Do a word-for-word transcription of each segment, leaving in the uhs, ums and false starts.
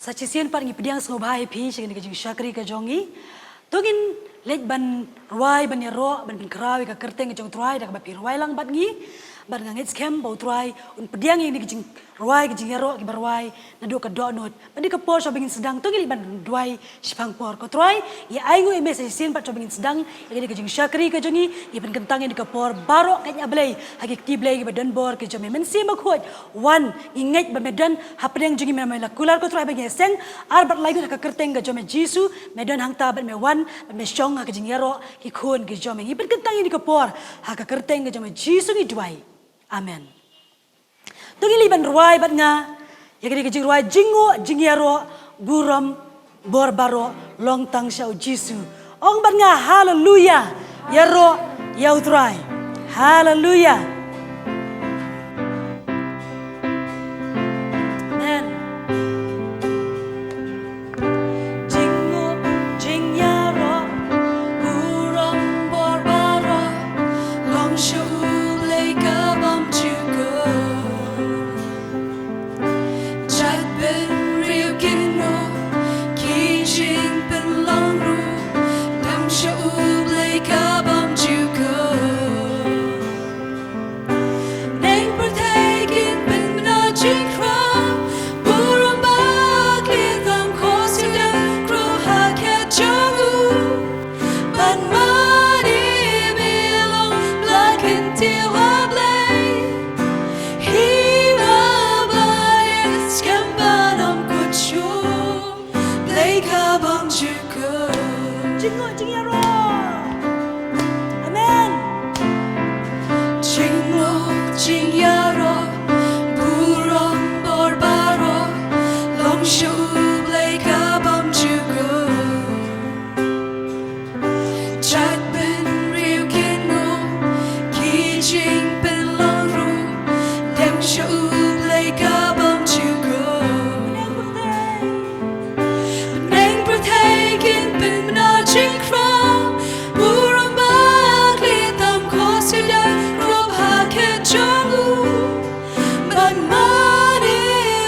Sa shisien pat ngi pdiang sngewbha ïa phi sha kane ka jingshakri ka jong ngi. To ngin leit ban rwai, ban ïaroh, ban pynkhraw ïa ka kyrteng ka jong U Trai da kaba phi rwai lang bad ngi. Bad nga ngeit skhem ba U Trai un pdiang ïa kane ka jingrwai, ka jingïaroh kiba rwai naduh ka dohnud. Bad ïa ka por shuwa ba ngin sdang, to ngin leit ban duwai shaphang por. Ko Trai, ngi ainguh ïa me sa shisien pat shuwa ba ngin sdang ïa kane ka jingshakri ka jong ngi. Ngi pynkyntang ïa kane ka por baroh, ko Blei, ha ki kti Blei kiba don bor ki jong me. Mynsiem Bakhuid, wan, ngi ngeit ba me don hapdeng jong ngi, me la kular, ko Trai, ba ngi ïaseng ar bad lai ngut ha ka kyrteng ka jong me Jisu. Me don hangta bad me wan bad me shong ha ka jingïaroh ki khun ki jong me. Ngi pynkyntang ïa kane ka por ha ka kyrteng ka jong me Jisu ngi duwai. Amen. To ngin leit ban rwai bad nga ïa kane ka jingrwai: Jingïaroh, jingïaroh, burom bor baroh long tang sha U Jisu. Ong bad nga: Haleluya. Ïaroh ïa U Trai. Haleluya. Amen. Jingïaroh, burom bor baroh long sha U Blei ka bymjukut. Jait bynriew kynnoh, ki jingpynlong ruh long sha U Blei ka bymjukut. Bneng pyrthei kin pynbna jingkhraw, burom bad kyrteng, khohsiew da khrop ha kyrteng jong U. Bad mane me long ba la kyntiew, A Blei. Hima bad skhem ban ym kut shuh, Blei ka bymjukut. Jingïaroh, jingïaroh. Amen. Jingïaroh, jingïaroh, burom bor baroh long sha U Blei ka bymjukut. Jait bynriew kynnoh, ki jingpynlong ruh long sha U Blei ka bymjukut. Bneng pyrthei kin pynbna jingkhraw, burom bad kyrteng, khohsiew da khrop ha kyrteng jong U. Bad mane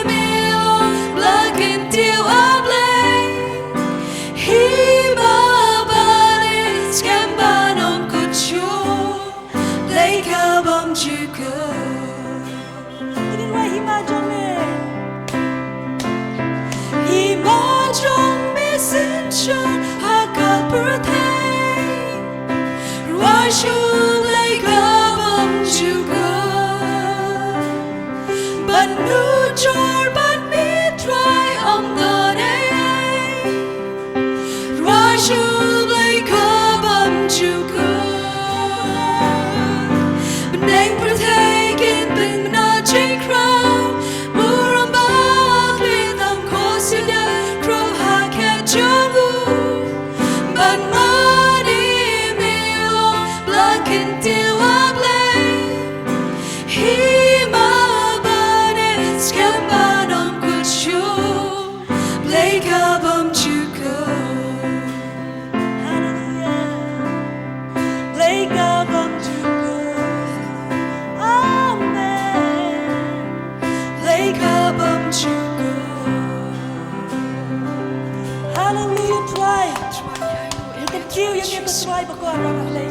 me long ba la kyntiew, A Blei. Hima bad skhem ban ym kut shuh, Blei ka bymjukut. Hima jong me, hima jong me synshar ha ka pyrthei. Rwai sha U Blei ka bymjukut. Bad nujor bad me Trai, ym don ei ei. Rwai sha U Blei ka bymjukut. Bneng pyrthei kin pynbna jingkhraw, burom bad kyrteng, khohsiew da khrop ha kyrteng jong U. Bad mane me long ba la kyntiew, A Blei. Hima bad skhem ban ym kut shuh, Blei ka bymjukut. Haleluya. Blei ka bymjukut. Amen. Blei ka bymjukut. Haleluya, Trai. Ngi kyntiew ïa me, ko Trai bakhuid, A Blei.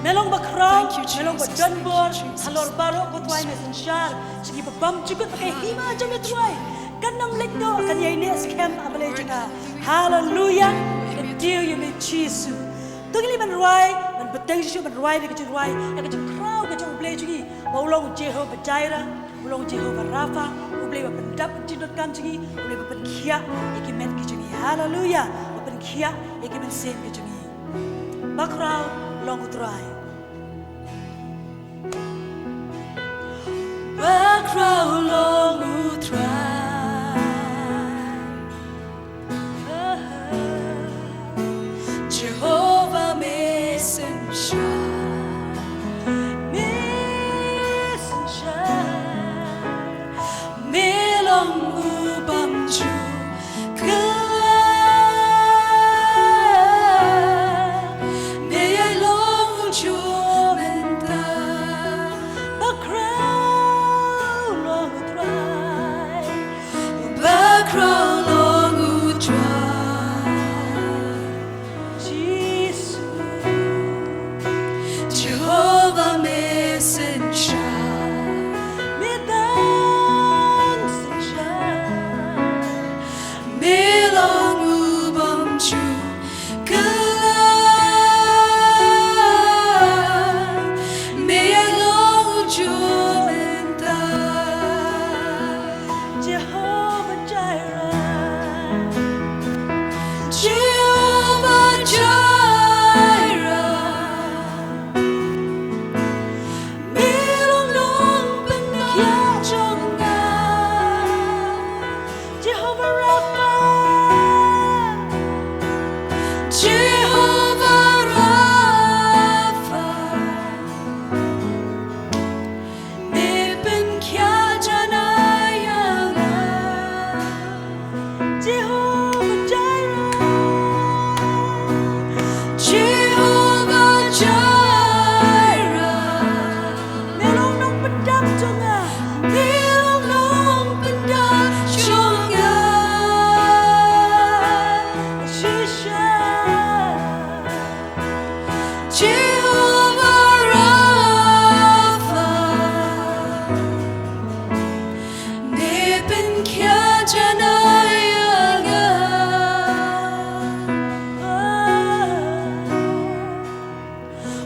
Me long bakhraw, me long badonbor halor baroh, ko Trai, me synshar sha kiba bymjukut. Ka hima jong me, Trai, kan ym leit noh, kan ïaineh skhem, A Blei jong nga. Haleluya. Kyntiew ïa me, Jisu. To ngin leit ban rwai, ban bteng shisha, ban rwai da ka jingrwai, da ka jingkhraw ka jong U Blei jong ngi, ba U long U Jehobah Jireh, U long U Jehobah Rapha, U Blei uba pyndap ïa ka jingdonkam jong ngi, U Blei uba pynkhiah ïa ki met ki jong ngi. Haleluya. Uba pynkhiah ïa ki mynsiem ki jong ngi. Bakhraw long U Trai. Bakhraw long U Trai. Jehobah, me synshar, me synshar, me long u bymjukut. Me ïai long u juh mynta. Bakhraw long U Trai. Jehovah Jireh, me long nongpynkylla jong nga. Jehovah Rapha, Jehovah Rapha, me pynkylla janai ïa nga. Jehovah Jireh, Jehovah Jireh, me long nongpyndap jong nga, me long nongpyndap jong nga. Shisha. Jehovah Rapha, me pynkylla janai ïa nga.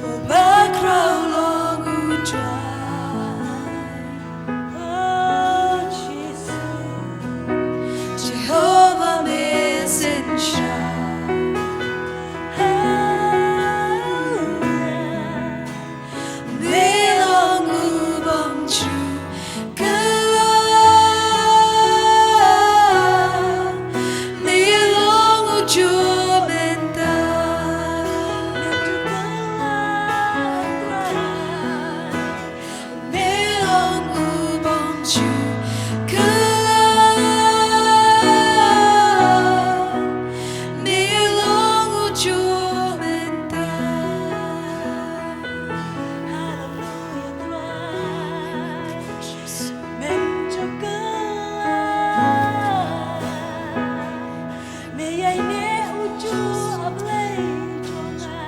U bakhraw long U Trai. Oh, Jisu. Jehovah Messenger. Hallelujah. Me long u bym ju kylla. Me long u juh mynta. Me long u bym ju kylla. Me long u juh mynta. Haleluya, Trai. Mem ju kylla. Me ïa ine u juh, a Blei jong nga.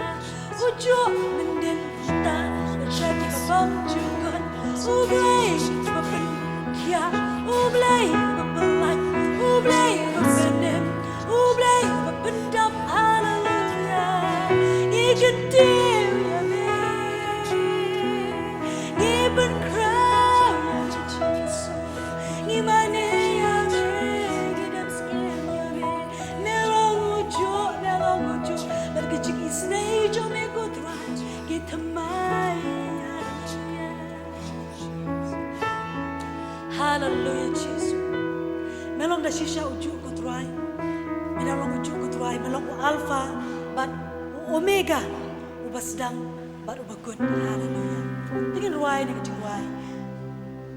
U juh mynnin ta, ka shait ka bam jingkut. U Blei ba pynkhiah, U Blei ba pyllait, U Blei ba pynim, U Blei ba pyndap. Haleluya. Ngi kyntiew ïa me. Ngi pynkhraw ïa me, Jisu. Ngi mane ïa me, ngi dang sngewbha ïa me. Me long u juh, me long u juh. Bad ka jingisynei jong me, ko Trai, ka thymmai ïa ngi. Haleluya, Jisu. Me long da shisha u juh, ko Trai. Me long u juh, ko Trai. Me long u Alpha bad u Omega, uba sdang bad uba kut. Haleluya. Te ngin rwai ïa kane ka jingrwai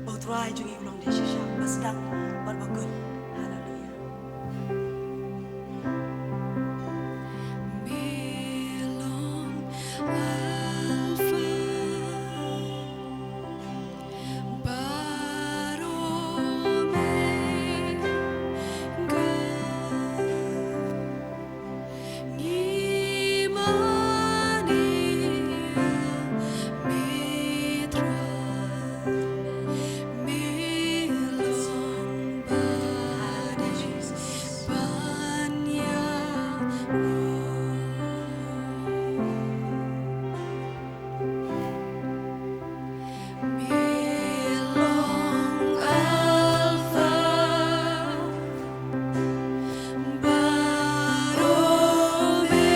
ba U Trai jong ngi u long da shisha, uba sdang bad uba kut. Haleluya. Me long Alpha bad Omega. Ngi mane ïa me Trai, me long ba dei ban ïaroh. Me long Alpha bad Omega.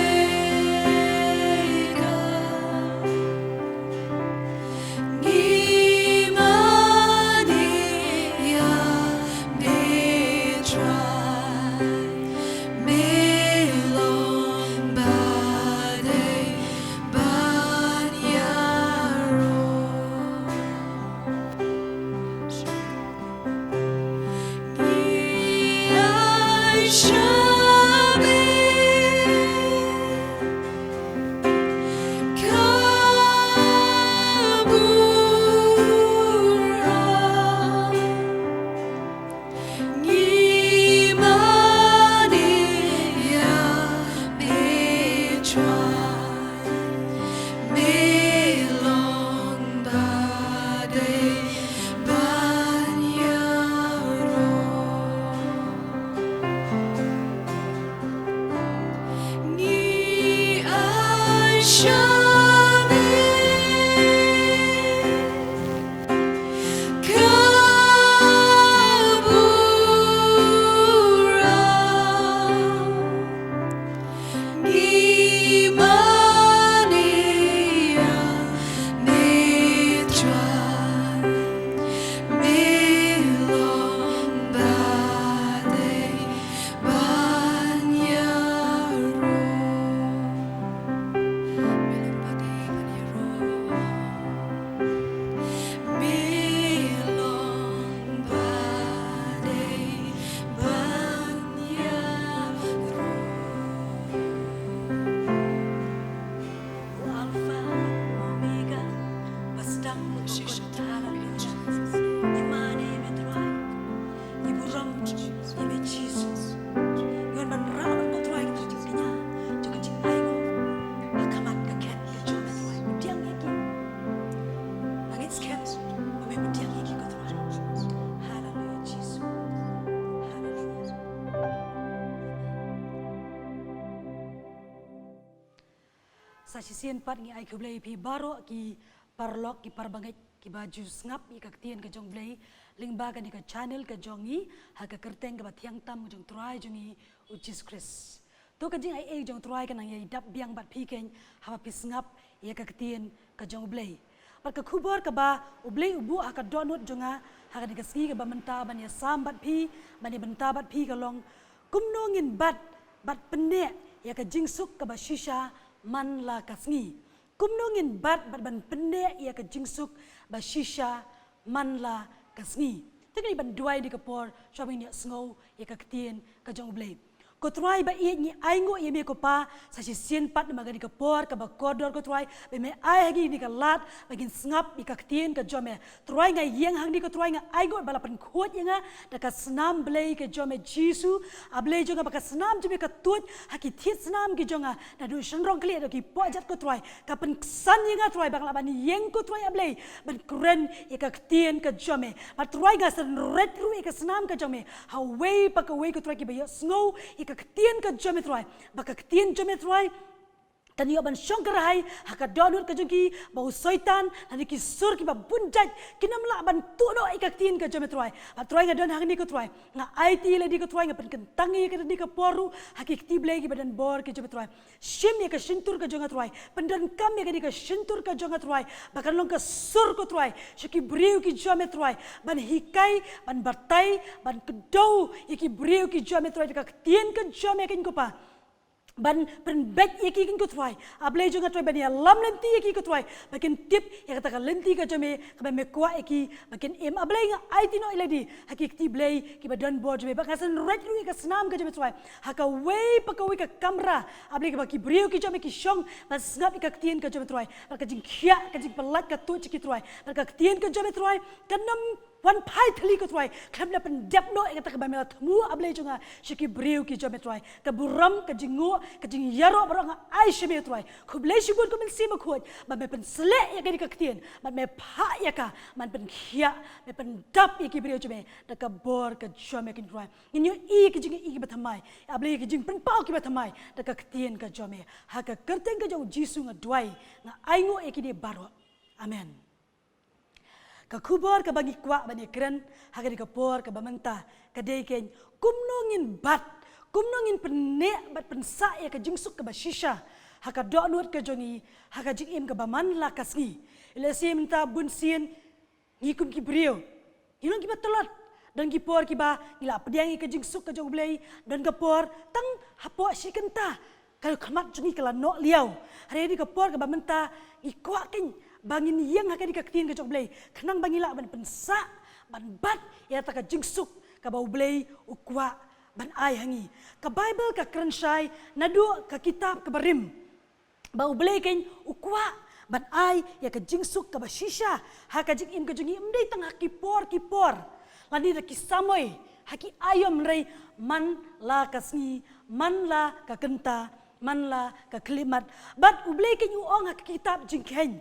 Ngi mane ïa me Trai, me long ba dei ban ïaroh. Ngi ai sha me ka burom. Ngi mane ïa me Trai, me long ba dei ban ïaroh. Ngi ai sha me ka burom. Sa shisien pat ngi ai khublei ïa phi baroh ki paralok ki parabangeit kiba ju sngap ïa ka ktien ka jong U Blei lyngba kane ka channel ka jong ngi ha ka kyrteng kaba thiang tam ka jong U Trai jong ngi U Jisu Khrist. To ka jingaiei jong U Trai ka nang ïai dap biang bad phi keiñ haba phi sngap ïa ka ktien ka jong U Blei. Bad ka khubor kaba U Blei u buh ha ka dohnud jong nga ha kane ka sngi kaba mynta ban ïasam bad phi, ban ïabynta bad phi ka long: Kumno ngin bat bad pynneh ïa ka jingsuk kaba shisha man la ka sngi? Kumno ngin bat bad ban pynneh ïa ka jingsuk ba shisha man la ka sngi? Te ngi ban duwai ha kane ka por, shuwa ba ngin ïohsngew ïa ka ktien ka jong U Blei. Ko Trai ba ïeit, ngi ainguh ïa me ko Pa, sa shisien pat namar kane ka por kaba kordor ko Trai, ba me ai ha ngi kane ka lad ba ngin sngap ïa ka ktien ka jong me. Trai, nga ïeng hangne ko Trai, nga ainguh ba la pynkhuid ïa nga da ka snam blei ka jong me Jisu. A Blei jong nga, ba ka snam jong me ka tuid ha ki thied snam ki jong nga, naduh shynrong khlieh haduh ki pohjat ko Trai. Ka pynksan ïa nga Trai ba nga lah ban ïeng ko Trai A Blei ban kren ïa ka ktien ka jong me. Bad Trai, nga sngewrit ruh ïa ka snam ka jong me ha uwei pa kawei ko Trai kiba ïohsngew ïa ka ktien ka jong me Trai, ba ka ktien jong me Trai kan ïoh ban shong kyrhai ha ka dohnud ka jong ki, ba u Soitan lane ki sur kiba bun jait kin ym lah ban tuh noh ïa ka ktien ka jong me Trai. Bad Trai, nga don hangne ko Trai, nga aiti ïa lade ko Trai, nga pynkyntang ïa kane ka por ruh ha ki kti blei kiba don bor ki jong me Trai. Shim ïa ka shyntur ka jong nga Trai, pyndonkam ïa kane ka shyntur ka jong nga Trai, ba kan long ka sur ko Trai sha ki briew ki jong me Trai, ban hikai, ban batai, ban kdew ïa ki briew ki jong me Trai da ka ktien ka jong me keiñ ko Pa. Ban pynbeit ïa ki keiñ ko Trai, A Blei jong nga Trai, ban ïalam lynti ïa ki ko Trai, ba kin tip ïa kata ka lynti ka jong me kaba me kwah ïa ki ba kin im. A Blei, nga aiti noh ïa lade ha ki kti blei kiba don bor jong me, bad nga sngewrit ruh ïa ka snam ka jong me Trai ha kawei pa kawei ka kamra, A Blei, kaba ki briew ki jong me ki shong ban sngap ïa ka ktien ka jong me Trai. Bad ka jingkhiah, ka jingpyllait ka tuid sha ki Trai, bad ka ktien ka jong me Trai kan ym wan phai thylli ko Trai, khlem da pyndep noh ïa kata kaba me la thmu, A Blei jong nga, sha ki briew ki jong me Trai. Ka burom, ka jingnguh, ka jingïaroh baroh nga ai sha me Trai. Khublei shibun ko Mynsiem Bakhuid ba me pynsleh ïa kane ka ktien, bad me phah ïa ka ban pynkhiah, me pyndap ïa ki briew jong me da ka bor ka jong me keiñ Trai. Ngin ïohi ïa ki jingïohi kiba thymmai, A Blei, ïa ki jingpynpaw kiba thymmai da ka ktien ka jong me. Ha ka kyrteng ka jong U Jisu nga duwai, nga ainguh ïa kine baroh. Amen. Ka khubor kaba ngi kwah ban ïakren ha kane ka por kaba mynta ka dei keiñ: Kumno ngin bat, kumno ngin pynneh bad pynsah ïa ka jingsuk kaba shisha ha ka dohnud ka jong ngi, ha ka jingim kaba man la ka sngi? Ïa lehse mynta bun sien ngi kum ki briew ngi long kiba tlot. Don ki por kiba ngi la pdiang ïa ka jingsuk ka jong U Blei, don ka por tang hapoh shi kynta ka khmat jong ngi ka la noh liaw. Hynrei ha kane ka por kaba mynta ngi kwah keiñ ba ngin ïeng ha kane ka ktien ka jong U Blei, khnang ba ngin lah ban pynsah, ban bat ïa kata ka jingsuk kaba U Blei u kwah ban ai ha ngi. Ka Baibl ka kren shai naduh ka kitab kaba rim ba U Blei keiñ u kwah ban ai ïa ka jingsuk kaba shisha ha ka jingim ka jong ngi, ym dei tang ha ki por ki por lane da ki samoi, ha ki aïom, hynrei man la ka sngi, man la ka kynta, man la ka khyllipmat. Bad U Blei keiñ u ong ha ka kitab Jingkheiñ,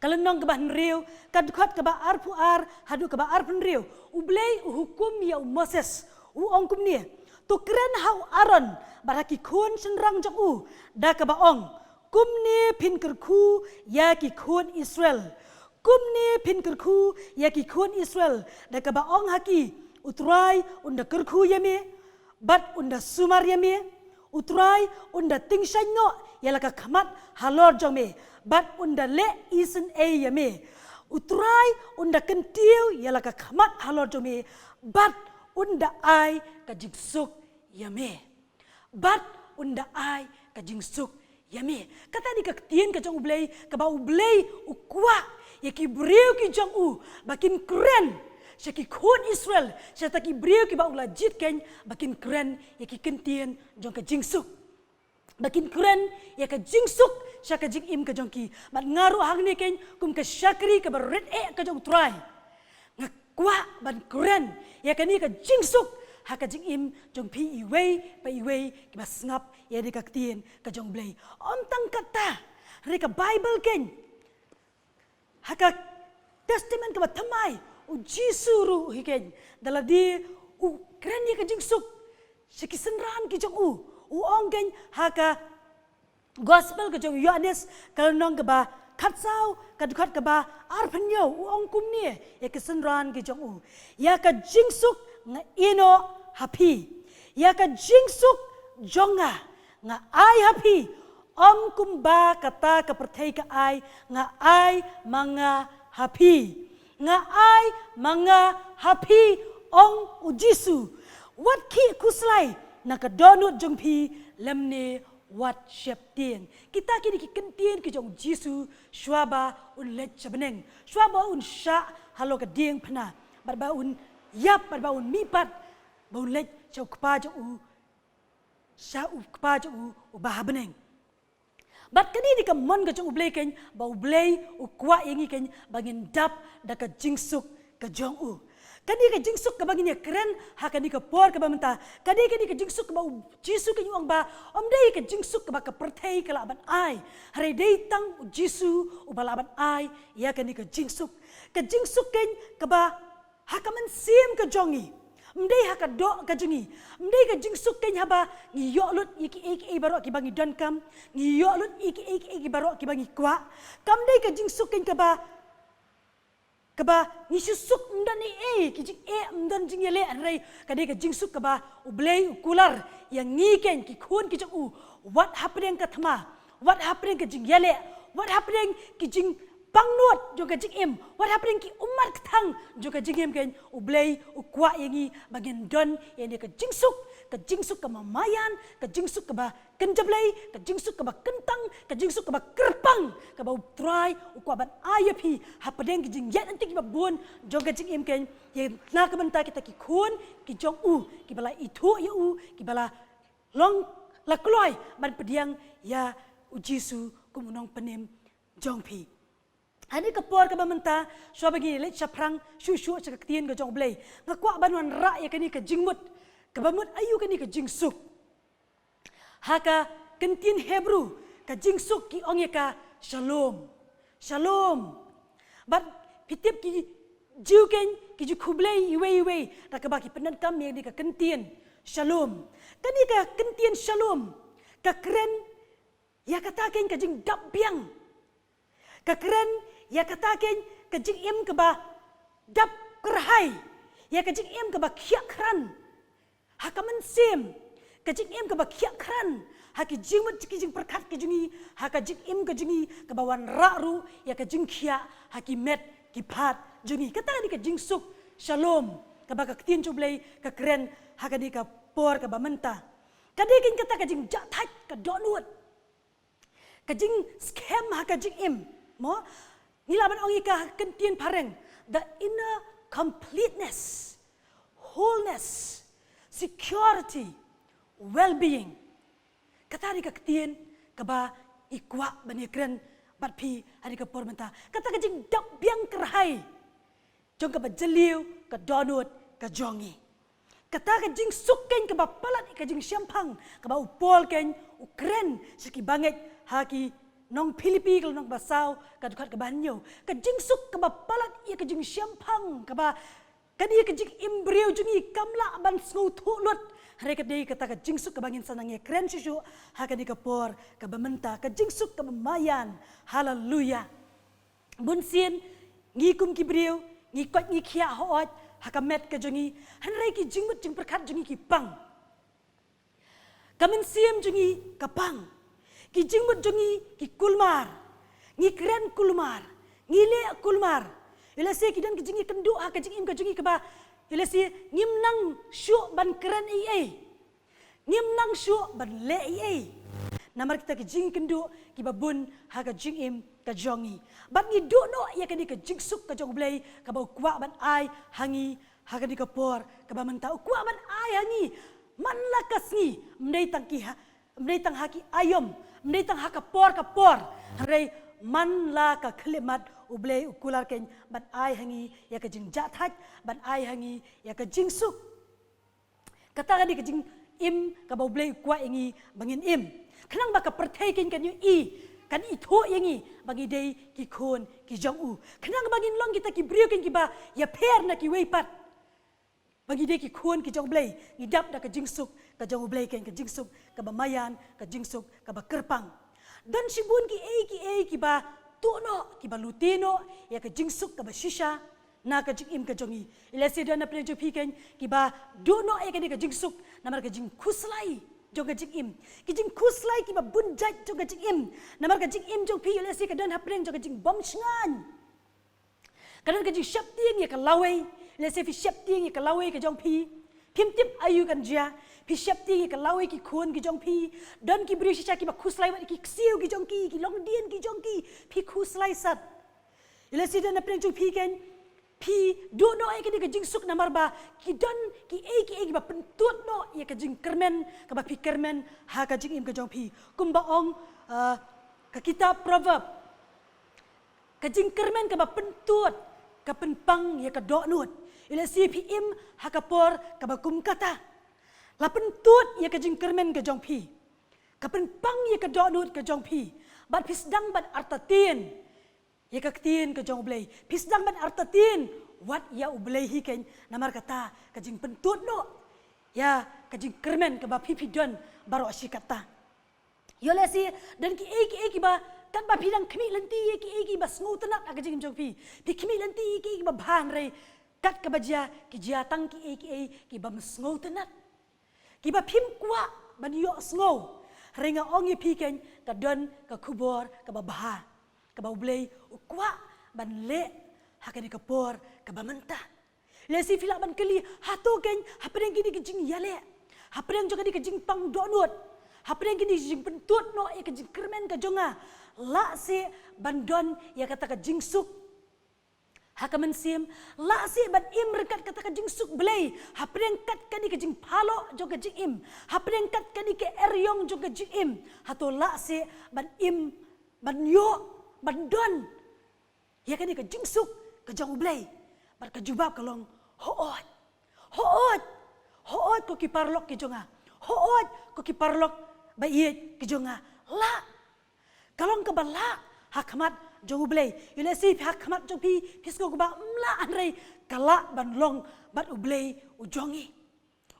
ka lynnong kaba hynriew, ka dkhot kaba arphew ar haduh kaba arphew hynriew, U Blei u hukum ïa u Moses, u ong kumne: To kren ha u Aaron bad ha ki khun shynrang jong u da kaba ong: Kumne phin kyrkhu ïa ki khun Israel. Kumne phin kyrkhu ïa ki khun Israel da kaba ong ha ki: U Trai un da kyrkhu ïa me, bad un da sumar ïa me. U Trai un da tyngshaiñ noh ïa la ka khmat halor jong me, bad un da leh isynei ïa me. U Trai un da kyntiew ïa la ka khmat halor jong me, bad un da ai ka jingsuk ïa me. Bad un da ai ka jingsuk ïa me. Kata dei ka ktien ka jong U Blei, kaba U Blei u kwah ïa ki briew ki jong u ba kin kren sha ki khun Israel, sha kita ki briew kiba u la jied keiñ, ba kin kren ïa ki kyntien jong ka jingsuk, ba kin kren ïa ka jingsuk sha ka jingim ka jong ki. Bad nga ruh hangne keiñ kum ka shakri kaba rit eh ka jong U Trai, nga kwah ban kren ïa kane ka jingsuk ha ka jingim jong phi iwei pa iwei kiba sngap ïa kane ka ktien ka jong U Blei. Ym tang kata, hynrei ka Baibl keiñ, ha ka Testament kaba thymmai, U Jisu ruh hi keiñ da lade u kren ïa ka jingsuk sha ki synran ki jong u. U ong keiñ ha ka Gospel ka jong u Ïoannis, ka lynnong kaba khatsaw, ka dkhot kaba arphew hynñiew, u ong kumne ïa ki synran ki jong u: Ïa ka jingsuk nga ïeh noh ha phi, ïa ka jingsuk jong nga nga ai ha phi, ym kumba kata ka pyrthei ka ai, nga ai ma nga ha phi. Nga ai ma nga ha phi, ong u Jisu. Wat khih khuslai na ka dohnud jong phi, lymne wat sheptieng. Kita kine ki kyntien ki jong u Jisu shuwa ba un leit sha bneng, shuwa ba un shah halor ka diengphna, bad ba un ïap, bad ba un mihpat, ba un leit sha u Kpa jong u, sha u Kpa jong u uba ha bneng. Bad kane dei ka mon ka jong u Blei kein, ba u Blei u kwah ïa ngi kein ba ngin dap da ka jingsuk ka jong u. Kane ka jingsuk kaba ngin ïa kren ha kane ka por kaba mynta, kane, kane ka jingsuk kaba u Jisu kein u ong ba ym dei ka jingsuk kaba ka pyrthei ka lah ban ai, hynrei dei tang u Jisu uba lah ban ai ïa kane ka jingsuk. Ka jingsuk kein kaba ha ka mynsiem ka jong ngi, ym dei ha ka doh ka jong ngi. Ym dei ka jingsuk kein haba ngi ïoh lut ïa kiei kiei baroh kiba ngi donkam, ngi ïoh lut ïa kiei kiei baroh kiba ngi kwah. Kam dei ka jingsuk kein kaba, kaba ngi shu suk, ym don ei ei, ki jingeh, ym don jingïaleh, hynrei ka dei ka jingsuk kaba u Blei u kular ïa ngi kein ki khun ki jong u, wat hapdeng ka thma, wat hapdeng ka jingïaleh, wat hapdeng ki jingpangnud jong ka jingim, wat hapdeng ki ummat kthang jong ka jingim kein, u Blei u kwah ïa ngi ba ngin don ïa kane ka jingsuk, ka jingsuk kaba maian, ka jingsuk kaba kynja Blei, ka jingsuk kaba kyntang, ka jingsuk kaba kyrpang, kaba u Trai u kwah ban ai ïa phi hapdeng ki jingïaid lynti kiba bun jong ka jingim kein, ïa na ka bynta kita ki khun ki jong u, kiba la ithuh ïa u, kiba la long, la kloi ban pdiang ïa u Jisu kum u nongpynim jong phi. Ha kane ka por kaba mynta, shuwa ba ngi leit shaphrang shuh shuh sha ka ktien ka jong u Blei, nga kwah ban wanrah ïa kane ka jingmut, kaba mut aïu kane ka jingsuk. Ha ka ktien Hebru, ka jingsuk ki ong ïa ka shalom. Shalom. Bad phi tip ki Jiw kein ki ju khublei iwei iwei da kaba ki pyndonkam ïa kane ka ktien shalom. Kane ka ktien shalom ka kren ïa kata kein ka jingdap biang. Ka kren ïa kata kein ka jingim kaba dap kyrhai, ïa ka jingim kaba khiah krat ha ka mynsiem, ka jingim kaba khiah krat ha ki jingmut ki jingpyrkhat ki jong ngi, ha ka jingim ka jong ngi, kaba wanrah ruh ïa ka jingkhiah ha ki met ki phad jong ngi. Kata ka dei ka jingsuk shalom kaba ka ktien jong u Blei ka kren ha kane ka por kaba mynta. Ka dei kein kata ka jingjahthait, ka dohnud, ka jingskhem ha ka jingim. Mo, ngi lah ban ong ïa ka ha ka ktien phareng, the inner completeness, wholeness, security, well-being. Kata dei ka ktien kaba i kwah ban ïa kren bad phi ha kane ka por mynta. Kata ka jingdap biang kyrhai jong kaba jylliew ka dohnud ka jong ngi. Kata ka jingsuk kein kaba palat ïa ka jingshemphang, kaba u Paul kein u kren sha ki bangeit ha ki nong Philippi ka lynnong ba saw ka dkhot kaba hynñiew. Ka jingsuk kaba palat ïa ka jingshemphang, kaba kane ka jingim briew jong ngi kam lah ban sngewthuh lut. Hynrei ka dei kata ka jingsuk kaba ngin sa nang ïa kren shuh shuh ha kane ka por kaba mynta, ka jingsuk kaba maian. Haleluya. Bunsien ngi kum ki briew ngi koit ngi khiah hooid ha ka met ka jong ngi, hynrei ki jingmut jingpyrkhat jong ngi ki pang. Ka mynsiem jong ngi ka pang. Ki jingmut jong ngi ki kulmar. Ngi kren kulmar, ngi leh kulmar. Ïa lehse ki don ki jingïakynduh ha ka jingim ka jong ngi kaba ïa lehse ngim nang shuh ban kren ei ei. Ngim nang shuh ban leh ei ei. Namar kita ki jingkynduh kiba bun ha ka jingim ka jong ngi. Bad ngi duh noh ïa kane ka jingsuk ka jong u Blei kaba u kwah ban ai ha ngi ha kane ka por kaba mynta. U kwah ban ai ha ngi man la ka sngi, ym dei tang ki ha, ym dei tang ha ki aïom, ym dei tang ha ka por ka por, hynrei man la ka khyllipmat u Blei u kular kein ban ai ha ngi ïa ka jingjahthait, ban ai ha ngi ïa ka jingsuk. Kata ka dei ka jingim kaba u Blei u kwah ïa ngi ba ngin im. Khnang ba ka pyrthei kein kan ïohi, kan ithuh ïa ngi ba ngi dei ki khun ki jong u. Khnang ba ngin long kita ki briew kein kiba ïapher na kiwei pat, ba ngi dei ki khun ki jong u Blei, ngi dap da ka jingsuk ka jong u Blei kein, ka jingsuk kaba maian, ka jingsuk kaba kyrpang. Don shibun ki ei ki ei kiba tuh noh, kiba lute noh ïa ka jingsuk kaba shisha na ka jingim ka jong ngi. Ïa lehse don na pdeng jong phi kein kiba duh noh ïa kane ka jingsuk namar ka jingkhuslai jong ka jingim. Ki jingkhuslai kiba bun jait jong ka jingim namar ka jingim jong phi, ïa lehse ka don hapdeng jong ka jingbym shngaiñ. Ka don ka jingsheptieng ïa ka lawei. Lehse phi sheptieng ïa ka lawei ka jong phi. Phim tip aïu kan jia. Phi sheptieng ïa ka lawei ki khun ki jong phi. Don ki briew shisha kiba khuslai wat ïa ki ksiew ki jong ki, ki longdien ki jong ki. Phi khuslai sat. Ïa lehse don na pdeng jong phi kein phi duh noh ïa kane ka jingsuk namar ba ki don ki ei ki ei kiba pyntud noh ïa ka jingkyrmen kaba phi kyrmen ha ka jingim ka jong phi. Kumba ong, ah, ka kitab Proverb, ka jingkyrmen kaba pyntud ka pynpang ïa ka dohnud. Ïa lehse phi im ha ka por kaba kum kata. La pyntud ïa ka jingkyrmen ka jong phi. Ka pynpang ïa ka dohnud ka jong phi. Bad phi sdang ban artatien ïa ka ktien ka jong U Blei. Phi sdang ban artatien wat ïa U Blei hi kein namar kata ka jingpyntud noh ïa ka jingkyrmen kaba phi phi don baroh shi katta. Ïa lehse don ki ei ki ei kiba katba phi dang khmih lynti ïa ki ei kiba sngewtynnat ha ka jingim jong phi. Phi khmih lynti ïa ki ei kiba bha, hynrei kat kaba jia ki jia tang ki ei ki ei kibym sngewtynnat. Kiba phim kwah ban ïohsngew. Hynrei nga ong ïa phi kein ka don ka khubor kaba bha kaba U Blei u kwah ban leh ha kane ka por kaba mynta. Lehse phi lah ban kylli, hato kein hapdeng kine ki jingïaleh, hapdeng jong kane ka jingpang dohnud, hapdeng kine ki jingpyntud noh ïa ka jingkyrmen ka jong nga, lah seh ban don ïa kata ka jingsuk ha ka mynsiem? Lah seh ban im ryngkat kata ka jingsuk Blei hapdeng kat kane ka jingphalok jong ka jingim, hapdeng kat kane ka eriong jong ka jingim? Hato lah seh ban im, ban ïoh, ban don ïa kane ka jingsuk ka jong U Blei? Bad ka jubab ka long, hooid. Hooid. Hooid ko ki paralok ki jong nga. Hooid ko ki paralok ba ïeit ki jong nga. Lah. Ka long kaba lah ha khmat jong U Blei. Ïa lehse ha khmat jong phi phi sngew kaba ym lah, hynrei ka lah ban long bad U Blei u jong ngi.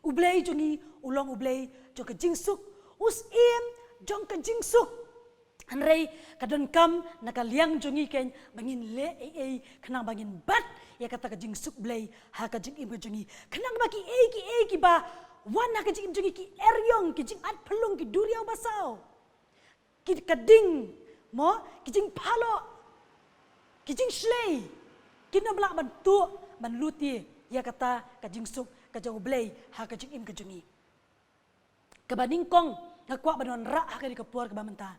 U Blei jong ngi u long U Blei jong ka jingsuk, u Syiem jong ka jingsuk. Hynrei ka donkam na ka liang jong ngi kein ba ngin leh ei ei khnang ba ngin bat ïa kata ka jingsuk Blei ha ka jingim ka jong ngi, khnang ba ki ei ki ei kiba wan ha ka jingim jong ngi, ki eriong, ki jingatphyllung, ki duriaw basaw, ki, ka ding, mo, ki jingphalok, ki jingshlei, kin ym lah ban tuh ban lute ïa kata ka jingsuk ka jong U Blei ha ka jingim ka jong ngi. Kaba nyngkong nga kwah ban wanrah ha kane ka por kaba mynta,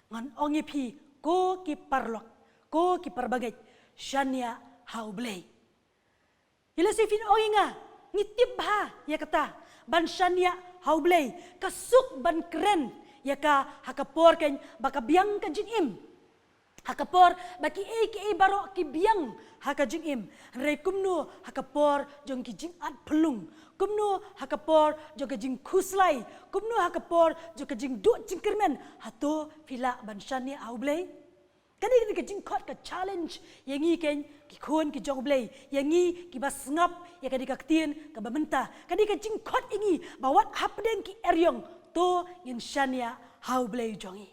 ngan ong ïa phi ko ki paralok, ko ki parabangeit, shaniah ha U Blei. Ïa lehse phin ong ïa nga, ngi tip bha ïa kata, ban shaniah ha U Blei ka suk ban kren ïa ka ha ka por kein ba ka biang ka jingim, ha ka por ba ki ei ki ei baroh ki biang ha ka jingim. Hynrei kumno ha ka por jong ki jingatphyllung, kumno ha ka por jong ka jingkhuslai, kumno ha ka por jong ka jingduh jingkyrmen? Hato phi lah ban shaniah ha U Blei? Kane ka dei ka jingkhot, ka challenge ïa ngi kein ki khun ki jong U Blei, ïa ngi kiba sngap ïa kane ka ktien kaba mynta. Kane ka jingkhot ïa ngi ba wat hapdeng ki eriong to ngin shaniah ha U Blei u jong ngi.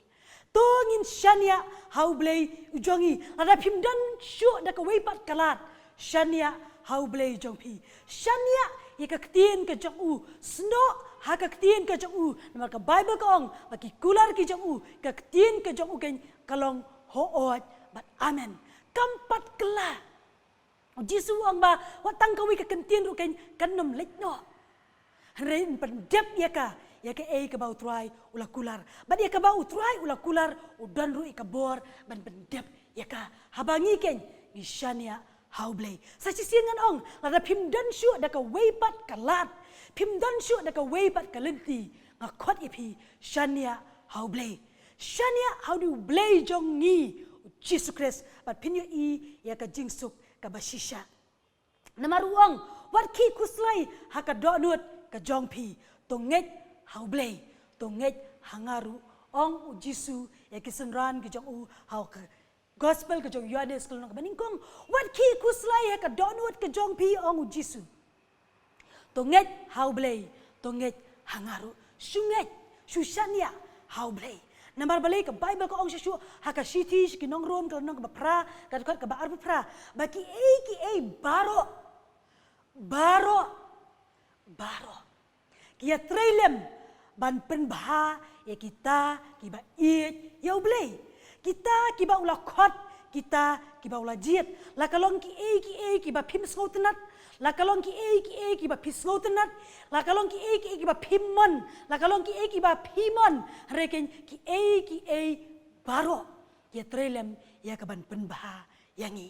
To ngin shaniah ha U Blei u jong ngi. Lada phim don shuh da kawei pat ka lad, shaniah ha U Blei u jong phi. Shaniah ïa ka ktien ka jong u. Snoh ha ka ktien ka jong u. Namar ka Baibl ka ong ba ki kular ki jong u, ka ktien ka jong u kein ka long hooid bad amen. Kam pat kylla. U Jisu u ong ba wat tang kawei ka kyntien ruh kein kan ym leit noh. Hynrei yn pyndep ïa ka, ïa kaei kaba U Trai u la kular. Bad ïa kaba U Trai u la kular u don ruh ïa ka bor ban pyndep ïa ka. Haba ngi kein ngi shaniah ha U Blei. Sa shisien ngan ong, lada phim don shuh da kawei pat ka lad, phim don shuh da kawei pat ka lynti, nga khot ïa phi, shaniah ha U Blei. Shaniah ha une U Blei jong ngi, U Jisu Khrist, bad phin ïohi ïa ka jingsuk kaba shisha. Namar u ong, wat khih khuslai ha ka dohnud ka jong phi, to ngeit ha U Blei, to ngeit ha nga ruh, ong U Jisu ïa ki synran ki jong u ha ka Gospel ka jong u Ïoannis ka lynnong kaba nyngkong. Wat khih khuslai ha ka dohnud ka jong phi, ong U Jisu. To ngeit ha U Blei, to ngeit ha nga ruh. Shu ngeit, shu shaniah ha U Blei. Namar balei ka Baibl ka ong shuh shuh ha ka shithi sha ki nong Rom ka lynnong kaba phra, ka dkhot kaba arphew phra, ba kiei kiei baroh, baroh, baroh ki ïatrei lem ban pynbha ïa kita kiba ïeit ïa U Blei, kita kiba u la khot, kita kiba u la jied. La ka long kiei kiei kiba phim sngewtynnat, la ka long kiei kiei kiba phi sngewtynnat, la ka long kiei kiei kiba phim mon, la ka long kiei kiba phi mon, hynrei keiñ kiei kiei baroh ki ïatrei lem ïa kaban pynbha ïa ngi.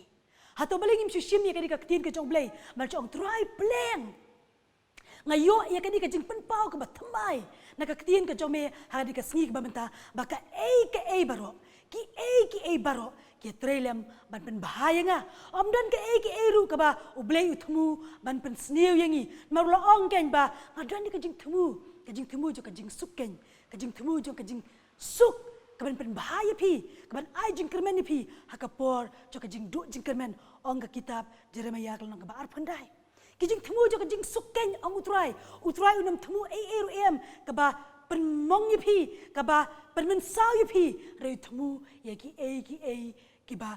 Hato balei ngim shu shim ïa kane ka ktien ka jong U Blei? Namar ka ong, Trai, pleng. Nga ïoh ïa kane ka jingpynpaw kaba thymmai na ka ktien ka jong me ha kane ka sngi kaba mynta, ba kaei kaei baroh, kiei kiei baroh ki ïatrei lem ban pynbha ïa nga. Ym don kaei kaei ruh kaba U Blei u thmu ban pynsniew ïa ngi. Namar u la ong keiñ ba nga don ïa ka jingthmu, ka jingthmu jong ka jingsuk keiñ, ka jingthmu jong ka jingsuk, kaban pynbha ïa phi, kaban ai jingkyrmen ïa phi ha ka por jong ka jingduh jingkyrmen, ong ka kitab Jeremaïah ka lynnong kaba arphew khyndai. Ki jingthmu jong ka jingsuk keiñ, ong U Trai. U Trai um thmu ei ei ruh em kaba pynmong ïa phi, kaba pynmynsaw ïa phi, hynrei u thmu ïa kiei kiei kiba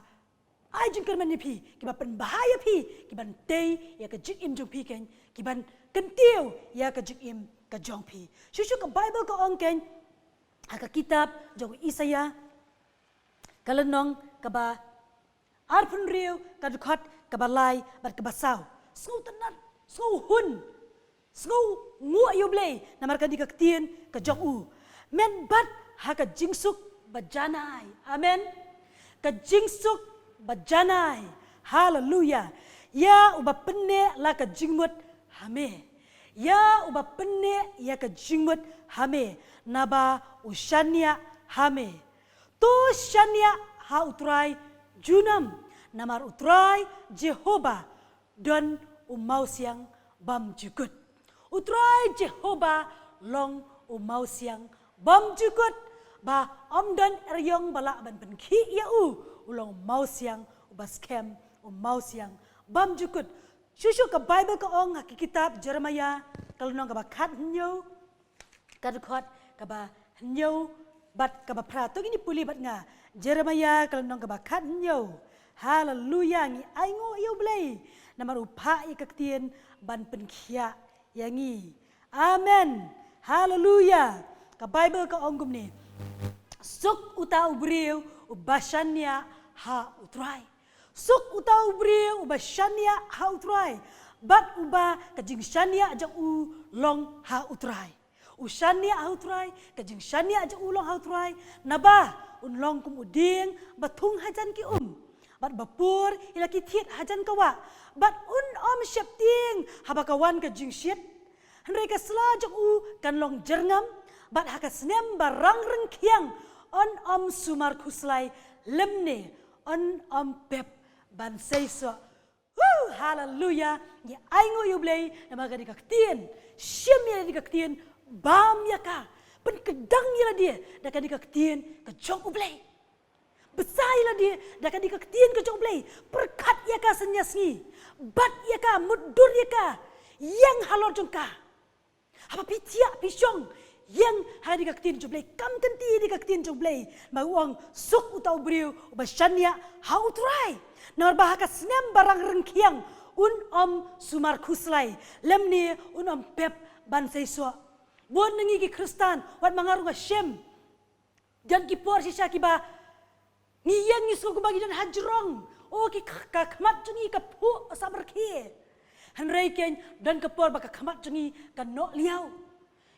ai jingkyrmen ïa phi, kiba pynbha ïa phi, kiban tei ïa ka jingim jong phi keiñ, kiban kyntiew ïa ka jingim ka jong phi. Shuh shuh ka Baibl ka ong keiñ ha ka kitab jong u Isaïah ka lynnong kaba arphew hynriew, ka dkhot kaba lai bad kaba saw. Sngewtynnat, sngewhun, sngewnguh ïa U Blei namar kane ka ktien ka jong u. Men bat ha ka jingsuk ba janai. Amen. Ka jingsuk ba janai. Haleluya. Ïa uba pynneh la ka jingmut ha me, ïa uba pynneh ïa ka jingmut ha me, naba u shaniah ha me. To shaniah ha U Trai junom, namar U Trai Jehobah don u mawsiang bymjukut. U Trai Jehobah long u mawsiang bymjukut, ba ym don eriong ba lah ban pynkhih ïa u. U long u mawsiang uba skhem, u mawsiang bymjukut. Shuh shuh ka Baibl ka ong ha ka kitab Jeremaïah ka lynnong kaba khathynñiew, ka dkhot kaba hynñiew bad kaba phra. To ngin ïa pule bad nga Jeremaïah ka lynnong kaba khathynñiew. Haleluya, ngi ainguh ïa U Blei namar u phah ïa ka ktien ban pynkhiah ïa ngi. Amen. Haleluya. Ka Baibl ka ong kumne: Suk uta u briew uba shaniah ha U Trai. Suk uta u briew uba shaniah ha U Trai, bad uba ka jingshaniah jong u long ha U Trai. U shaniah ha U Trai, ka jingshaniah jong u long ha U Trai, naba un long kum u dieng ba thung hajan ki um, bad ba pur ïa la ki thied hajan ka wah, bad un ym sheptieng haba ka wan ka jingshit. Hynrei ka sla jong u kan long jyrngam, bad ha ka snem ba rang ryngkhiang un ym sumar khuslai, lymne un ym pep ban seisoh. Hu, haleluya. Ngi ainguh ïa U Blei namar kane ka ktien. Shim ïa kane ka ktien, bam ïa ka, pynkdang ïa lade da kane ka ktien ka jong U Blei. Bsa ïa lade da kane ka ktien ka jong U Blei. Pyrkhat ïa ka synñia sngi. Bat ïa ka, mutdur ïa ka, ïeng halor jong ka. Haba phi thiah phi shong, ïeng ha kane ka ktien jong U Blei, kam kynti ïa kane ka ktien jong U Blei. Namar u ong, suk uta u briew uba shaniah ha U Trai, namar ba ha ka snem ba rang ryngkhiang un ym sumar khuslai, lymne un ym pep ban seisoh. Bun na ngi ki Khristan, wat ma nga ruh nga shem, don ki por shisha kiba ngi ïeng ngi sngew kumba ngi don hajrong. O, ki k-, ka khmat jong ngi ka phuh sabrkhie. Hynrei keiñ don ka por ba ka khmat jong ngi ka noh liaw.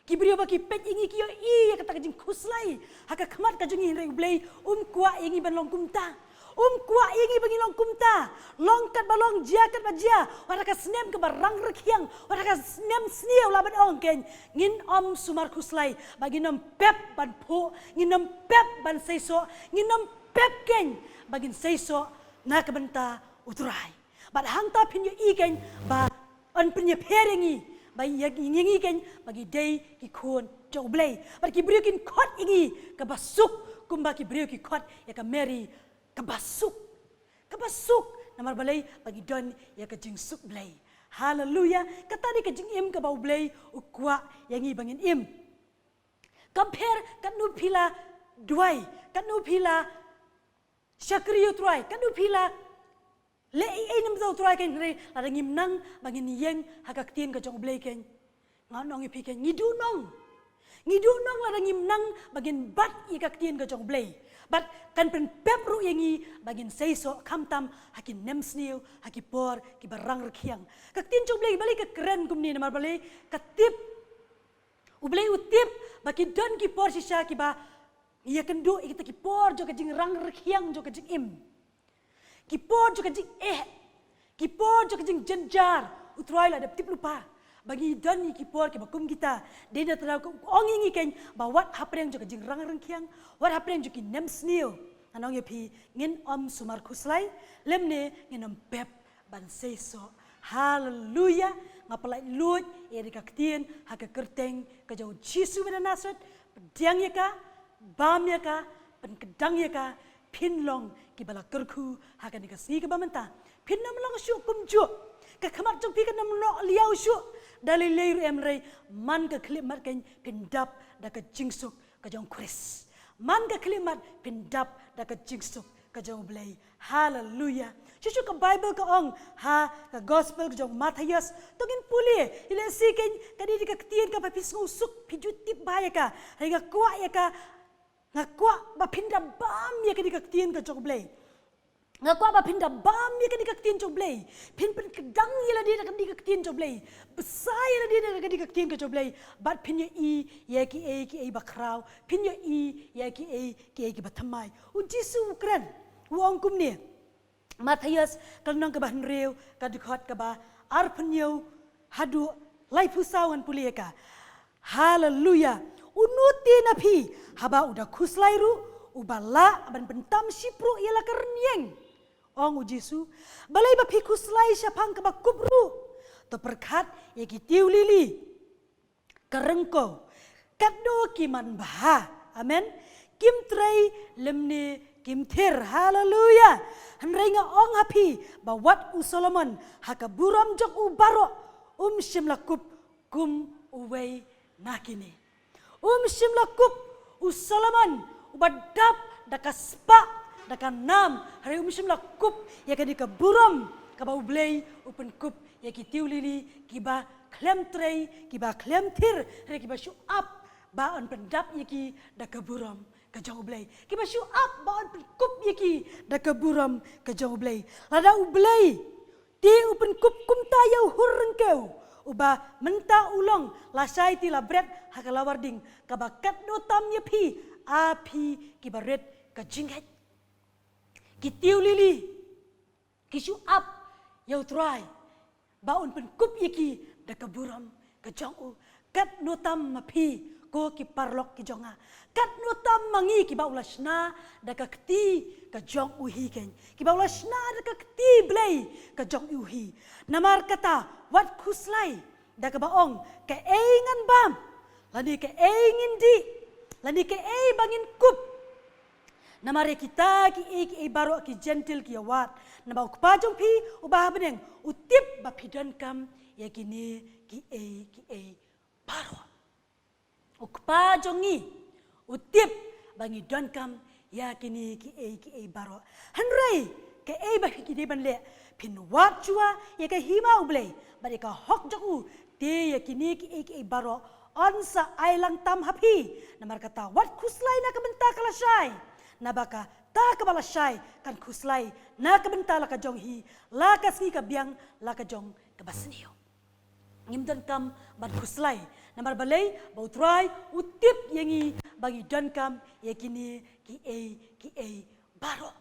Ki briew ba ki peit ïa ngi ki ïohi ïa kata ka jingkhuslai ha ka khmat ka jong ngi, hynrei U Blei um kwah ïa ngi ban long kumta. Um kwah ïa ngi ba ngin long kumta. Long katba long, jia katba jia, wat ha ka snem kaba rang ryngkhiang, wat ha ka snem sniew, lah ban ong keiñ, ngin ym sumar khuslai, ba ngin ym pep ban phuh, ngin ym pep ban seisoh, ngin ym pep keiñ ba ngin seisoh na ka bynta U Trai. Bad hangta phin ïohi keiñ ba yn pynïapher ïa ngi, ba ïa ngi, ïa ngi keiñ ba ngi dei ki khun jong U Blei. Bad ki briew kin khot ïa ngi kaba suk, kumba ki briew ki khot ïa ka Mary kaba suk. Kaba suk, namar balei? Ba ngi don ïa ka jingsuk Blei. Haleluya. Kata dei ka jingim kaba U Blei u kwah ïa ngi ba ngin im. Compare katno phi la duwai, katno phi la shakri ïa u Trai, katno phi la leh ei ei namar u Trai, kan hynrei lada ngim nang ba ngin ïeng ha ka ktien ka jong u Blei kan, nga ong ïa phi kan, ngi duh nong. Ngi duh nong lada ngim nang ba ngin bat ïa ka ktien ka jong u Blei. Bad kan pynpep ruh ïa ngi ba ngin seisoh khamtam ha ki nemsniew, ha ki por kiba rang rkhiang. Ka ktien jong u Blei balei ka kren kumne, namar balei ka tip. U Blei u tip ba ki don ki por shisha kiba ngi ïakynduh ïa kita ki por jong ka jingrang rkhiang jong ka jingim. Ki por jong ka jingeh. Ki por jong ka jingjynjar. U Trai u la dep tip lypa ba ngi don ïa ki por kiba kum kita. Dei na kata ka daw u ong ïa ngi kan ba wat hapdeng jong ka jingrang rkhiang, wat hapdeng jong ki nemsniew, ngan ong ïa phi, ngin ym sumar khuslai, lymne ngin ym pep ban seisoh. Haleluya. Nga pynlait luid ïa ka ktien ha ka kyrteng ka jong u Jisu ba na Nasareth. Pdiang ïa ka, bam ïa ka, pynkdang ïa ka, phin long kiba la kyrkhu ha kane ka sngi kaba mynta. Phin ym long shuh kumjuh. Ka khmat jong phi kan ym noh liaw shuh. Da lei lei ruh em, hynrei man ka khyllipmat kan phin dap da ka jingsuk ka jong u Khrist. Man ka khyllipmat phin dap da ka jingsuk ka jong u Blei. Haleluya. Shuh shuh ka Baibl ka ong ha ka Gospel ka jong u Mathaios. To ngin pule, ïa lehse kan ka dei ka ktien kaba phi sngewsuk, phi ju tip bha ïa ka. Hynrei nga kwah ïa ka, nga kwah ba phin da bam ïa ka dei ka ktien ka jong u Blei. Nga kwah ba phin da bam ïa ka dei ka ktien jong u Blei. Phin pynkdang ïa lade da ka dei ka ktien jong u Blei. Bsa ïa lade da ka dei ka ktien ka jong u Blei. Bad phin ïohi ïa kiei kiei bakhraw. Phin ïohi ïa kiei kiei kiba thymmai. U Jisu u kren, u ong kumne. Mathaios ka lynnong kaba hynriew, ka dkhot kaba arphew hynñiew haduh laiphew saw, ngan pule ïa ka. Haleluya. Uno te na phi haba u da khuslai ruh, uba lah ban pyntam shipruh ïa la ka rynïeng? Ong u Jisu, balei ba phi khuslai shaphang kaba kup ruh? To pyrkhat ïa ki tiew lili, ka ryngkew, katno ki man bha. Amen. Kim trei lymne kim thir. Haleluya. Hynrei nga ong ha phi ba wat u Solomon ha ka burom jong u baroh um shym la kup kum uwei na kine. Um shym la kup u Solomon uba dap da ka spah, da ka nam, hynrei um shym la kup ïa kane ka burom kaba u Blei u pynkup ïa ki tiew lili kiba khlem trei, kiba khlem thir, hynrei kiba shu ap ba yn pyndap ïa ki da ka burom ka jong u Blei. Kiba shu ap ba yn pynkup ïa ki da ka burom ka jong u Blei. Lada u Blei te u pynkup kumta ïa u hur ryngkew uba mynta u long lashai te la bret ha ka lawar ding, kaba katno tam ïa phi, a phi kiba rit ka jingngeit. Ki tiew lili ki shu ap ïa u Trai ba un pynkup ïa ki da ka burom ka jong u. Katno tam ma phi ko ki paralok ki jong nga. Katno tam ma ngi kiba u la shna da ka kti ka jong u hi keiñ. Kiba u la shna da ka kti Blei ka jong u hi. Namar kata wat khuslai da kaba ong kaei ngan bam, lane kaei ngin dih, lane kaei ba ngin kup. Namar ïa kita kiei kiei baroh ki Jentil ki ïa wad. Namar u Kpa jong phi uba ha bneng u tip ba phi donkam ïa kine kiei kiei baroh. U Kpa jong ngi u tip ba ngi donkam ïa kine kiei kiei baroh. Hynrei kaei ba phi ki dei ban leh, phin wad shuwa ïa ka hima u Blei bad ïa ka hok jong u, te ïa kine kiei kiei baroh yn sa ai lang tam ha phi. Namar kata wat khuslai na ka bynta ka lashai, naba kata kaba lashai kan khuslai na ka bynta la ka jong hi, la ka sngi ka biang, la ka jong kaba sniew. Ngim donkam ban khuslai. Namar balei? Ba u Trai u tip ïa ngi ba ngi donkam ïa kine kiei kiei baroh.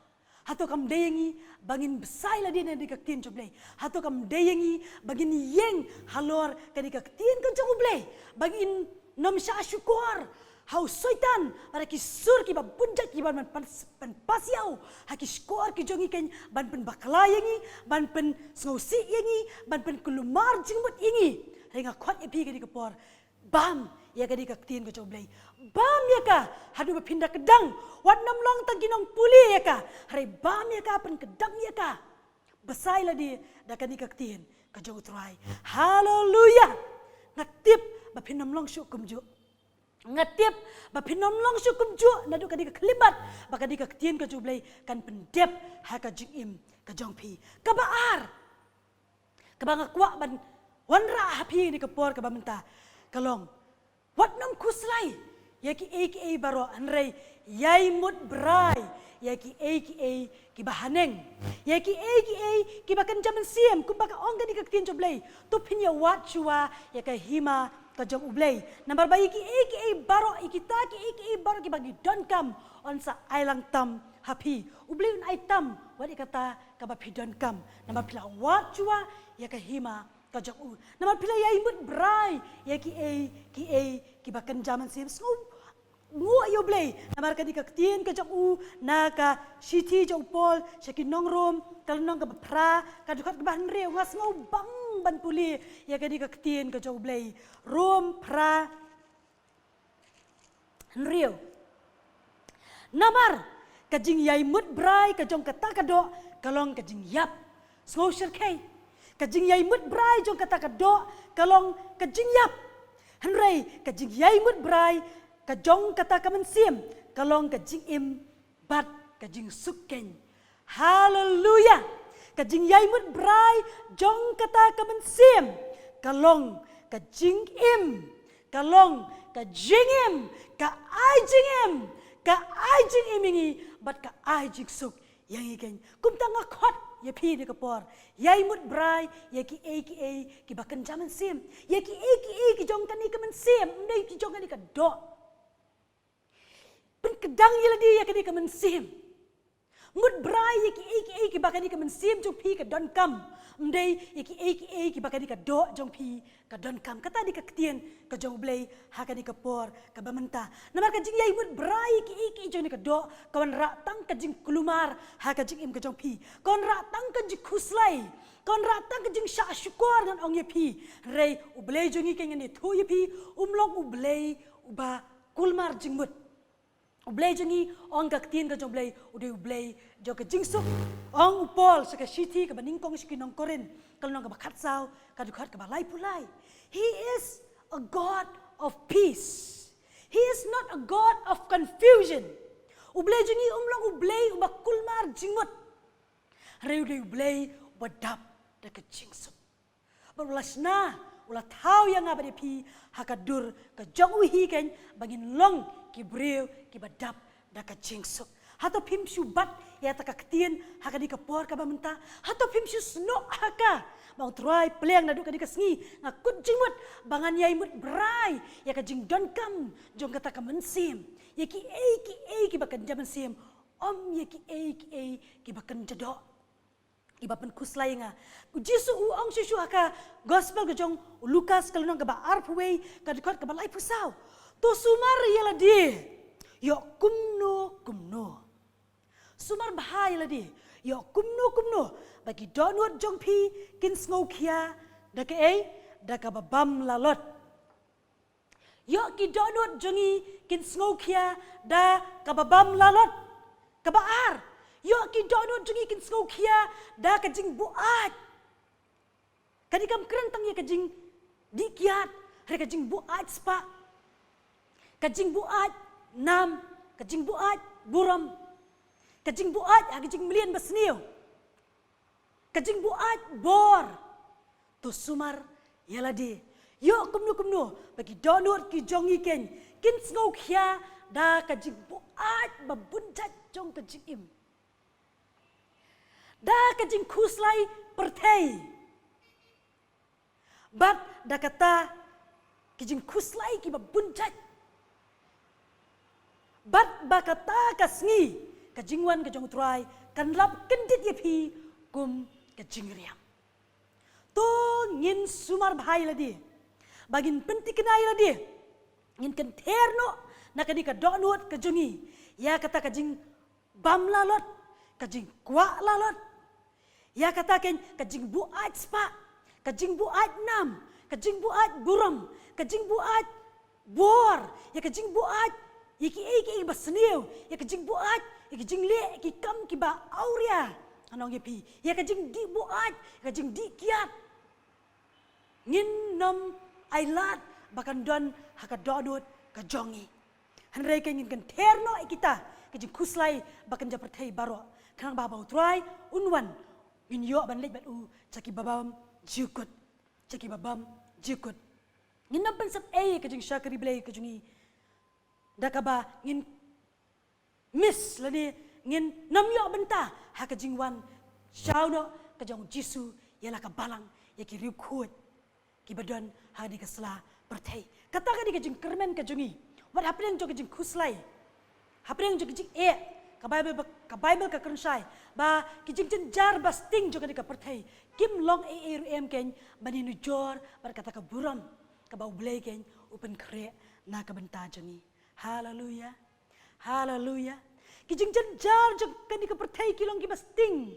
Hato kam dei ïa ngi ba ngin bsa ïa lade na kane ka ktien jong u Blei? Hato kam dei ïa ngi ba ngin ïeng halor kane ka ktien ka jong u Blei, ba ngin nym shah shukor ha u Soitan bad ha ki sur kiba bun jait kiban pyn, pynpasiaw ha ki shkor ki jong ngi keiñ, ban pynbakla ïa ngi, ban pynsngewsih ïa ngi, ban pynkulmar jingmut ïa ngi? Hynrei nga khot ïa phi kane ka por, bam ïa kane ka ktien ka jong u Blei. Bam ïa ka haduh ba phin da kdang. Wat nym long tang ki nongpule ïa ka, hynrei bam ïa ka, pynkdang ïa ka. Bsa ïa lade da kane ka ktien ka jong u Trai. Haleluya. Nga tip ba phin nym long shuh kumjuh. Nga tip ba phin ym long shuh kumjuh naduh kane ka khyllipmat, ba kane ka ktien ka jong U Blei kan pyndep ha ka jingim ka jong phi. Kaba ar, kaba nga kwah ban wanrah ha phi ha kane ka por kaba mynta, ka long, wat nym khuslai ïa kiei kiei baroh, hynrei ïai mut brai ïa kiei kiei kiba haneng, ïa kiei kiei kiba kynja mynsiem, kumba ka ong kane ka ktien jong U Blei. To phin ïa wad shuwa ïa ka hima ka jong U Blei. Namar ba ïa kiei kiei baroh, ïa kita kiei kiei baroh kiba ngi donkam, yn sa ai lang tam ha phi. U Blei un ai tam wat ïa kata kaba phi donkam, namar phi la wad shuwa ïa ka hima ka jong U. Namar phi la ïai mut brai ïa kiei kiei kiba kynja mynsiem. Sngewnguh ïa U Blei, namar kane ka ktien ka jong U na ka shithi jong u Paul sha ki nong Rom, ka lynnong kaba phra, ka dkhot kaba hynriew. Nga sngew bang ban pule ïa kane ka ktien ka jong U Blei. Rom phra, hynriew. Namar ka jingïai mut brai ka jong kata ka doh ka long ka jingïap. Sngew shyrkhei. Ka jingïai mut brai jong kata ka doh ka long ka jingïap. Hynrei ka jingïai mut brai ka jong kata ka mynsiem ka long ka jingim bad ka jingsuk keiñ. Haleluya. Ka jingïai mut brai jong kata ka mynsiem ka long ka jingim, ka long ka jingim, ka ai jingim, ka ai jingim ïa ngi bad ka ai jingsuk ïa ngi keiñ. Kumta nga khot ïa phi ha kane ka por, ïai mut brai ïa kiei kiei kiba kynja mynsiem, ïa kiei kiei ki jong kane ka mynsiem, ym dei ki jong kane ka doh. Pynkdang ïa lade ïa kane ka mynsiem. Mut brai ïa kiei kiei kiba kane ka mynsiem jong phi ka donkam, ym dei ïa kiei kiei kiba kane ka doh jong phi ka donkam. Kata dei ka ktien ka jong U Blei ha kane ka por kaba mynta. Namar ka jingïai mut brai ïa kiei kiei jong kane ka doh ka wanrah tang ka jingkulmar ha ka jingim ka jong phi, ka wanrah tang ka jingkhuslai, ka wanrah tang ka jingshah shukor, ngan ong ïa phi. Hynrei U Blei jong ngi, keiñ ngan ïathuh ïa phi, um long U Blei uba kulmar jingmut. U Blei jong ngi, ong ka ktien ka jong U Blei, u dei U Blei jong ka jingsuk. Ong u Paul sha ka shithi kaba nyngkong sha ki nong Korinth, ka lynnong kaba khatsaw, ka dkhot kaba laiphew lai. He is a God of peace. He is not a God of confusion. U Blei jong ngi um long U Blei uba kulmar jingmut. Hynrei u dei U Blei uba dap da ka jingsuk. Bad u la shna, u la thaw ïa nga bad ïa phi ha ka dur ka jong u hi keiñ, ba ngin long ki briew kiba dap da ka jingsuk. Hato phim shu bat ïa kata ka ktien ha kane ka por kaba mynta? Hato phim shu snoh ha ka, ba U Trai, pliang naduh kane ka sngi nga kut jingmut ba ngan ïai mut brai ïa ka jingdonkam jong kata ka mynsiem, ïa kiei kiei kiba kynja mynsiem, ym ïa kiei kiei kiba kynja doh, kiba pynkhuslai ïa nga. U Jisu u ong shuh shuh ha ka gospel ka jong u Lukas, ka lynnong kaba arphew wei, ka dkhot kaba laiphew saw. To sumar ïa lade ïoh kumno kumno. Sumar bha ïa lade ïoh kumno kumno, ba ki dohnud jong phi kin sngewkhia da kaei? Da kaba bym lah lut. Ïoh ki dohnud jong ngi kin sngewkhia da kaba bym lah lut. Kaba ar, ïoh ki dohnud jong ngi kin sngewkhia da ka jingbuaid. Kane kam kren tang ïa ka jingdih kiad, hynrei ka jingbuaid spah, ka jingbuaid nam, ka jingbuaid burom, ka jingbuaid ha ka jingmlien basniew, ka jingbuaid bor. To sumar ïa lade ïoh kumno kumno, ba ki dohnud ki jong ngi keiñ kin sngewkhia da ka jingbuaid ba bun jait jong ka jingim, da ka jingkhuslai pyrthei, bad da kata ki jingkhuslai kiba bun jait. Bad ba kata ka sngi ka jingwan ka jong U Trai kan lap kyndit ïa phi kum ka jingriam. To ngin sumar bha ïa lade, ba ngin pynthikna ïa lade, ngin kynther noh na kane ka dohnud ka jong ngi ïa kata ka jing bym lah lut, ka jingkwah lah lut. Ïa kata keiñ, ka jingbuaid spah, ka jingbuaid nam, ka jingbuaid burom, ka jingbuaid bor, ïa ka jingbuaid ïa kiei kiei basniew, ïa ka jingbuaid ïa ka jingleh ki kam kiba awria. Ngan ong ïa phi, ïa ka jingdih buaid, ïa ka jingdih kiad. Ngin nym ailad ba kan don ha ka dohnud ka jong ngi. Hynrei ka ngin kynther noh ïa kita ki jingkhuslai ba kynja pyrthei baroh, khnang ba haba U Trai un wan, ngin ïoh ban leit bad u sha ki babam jukut, sha ki babam jukut. Ngin ym pynsep ei ka jingshakri Blei ka jong ngi da kaba ngin miss lane ngin ym ïoh bynta ha ka jingwan shaw noh ka jong U Jisu ïa la ka balang, ïa ki riewkhuid kiba don ha kane ka sla pyrthei. Kata ka dei ka jingkyrmen ka jong ngi. Wat hapdeng jong ka jingkhuslai, hapdeng jong ka jingeh, ka Baibl ba, ka Baibl ka kren shai ba ki jingjynjar ba sting jong kane ka pyrthei kim long ei ei ruh em kein ban ïanujor bad kata ka burom kaba U Blei kein u pynkhreh na ka bynta jong ngi. Haleluya. Haleluya. Ki jingjynjar jong kane ka pyrthei ki long kiba sting.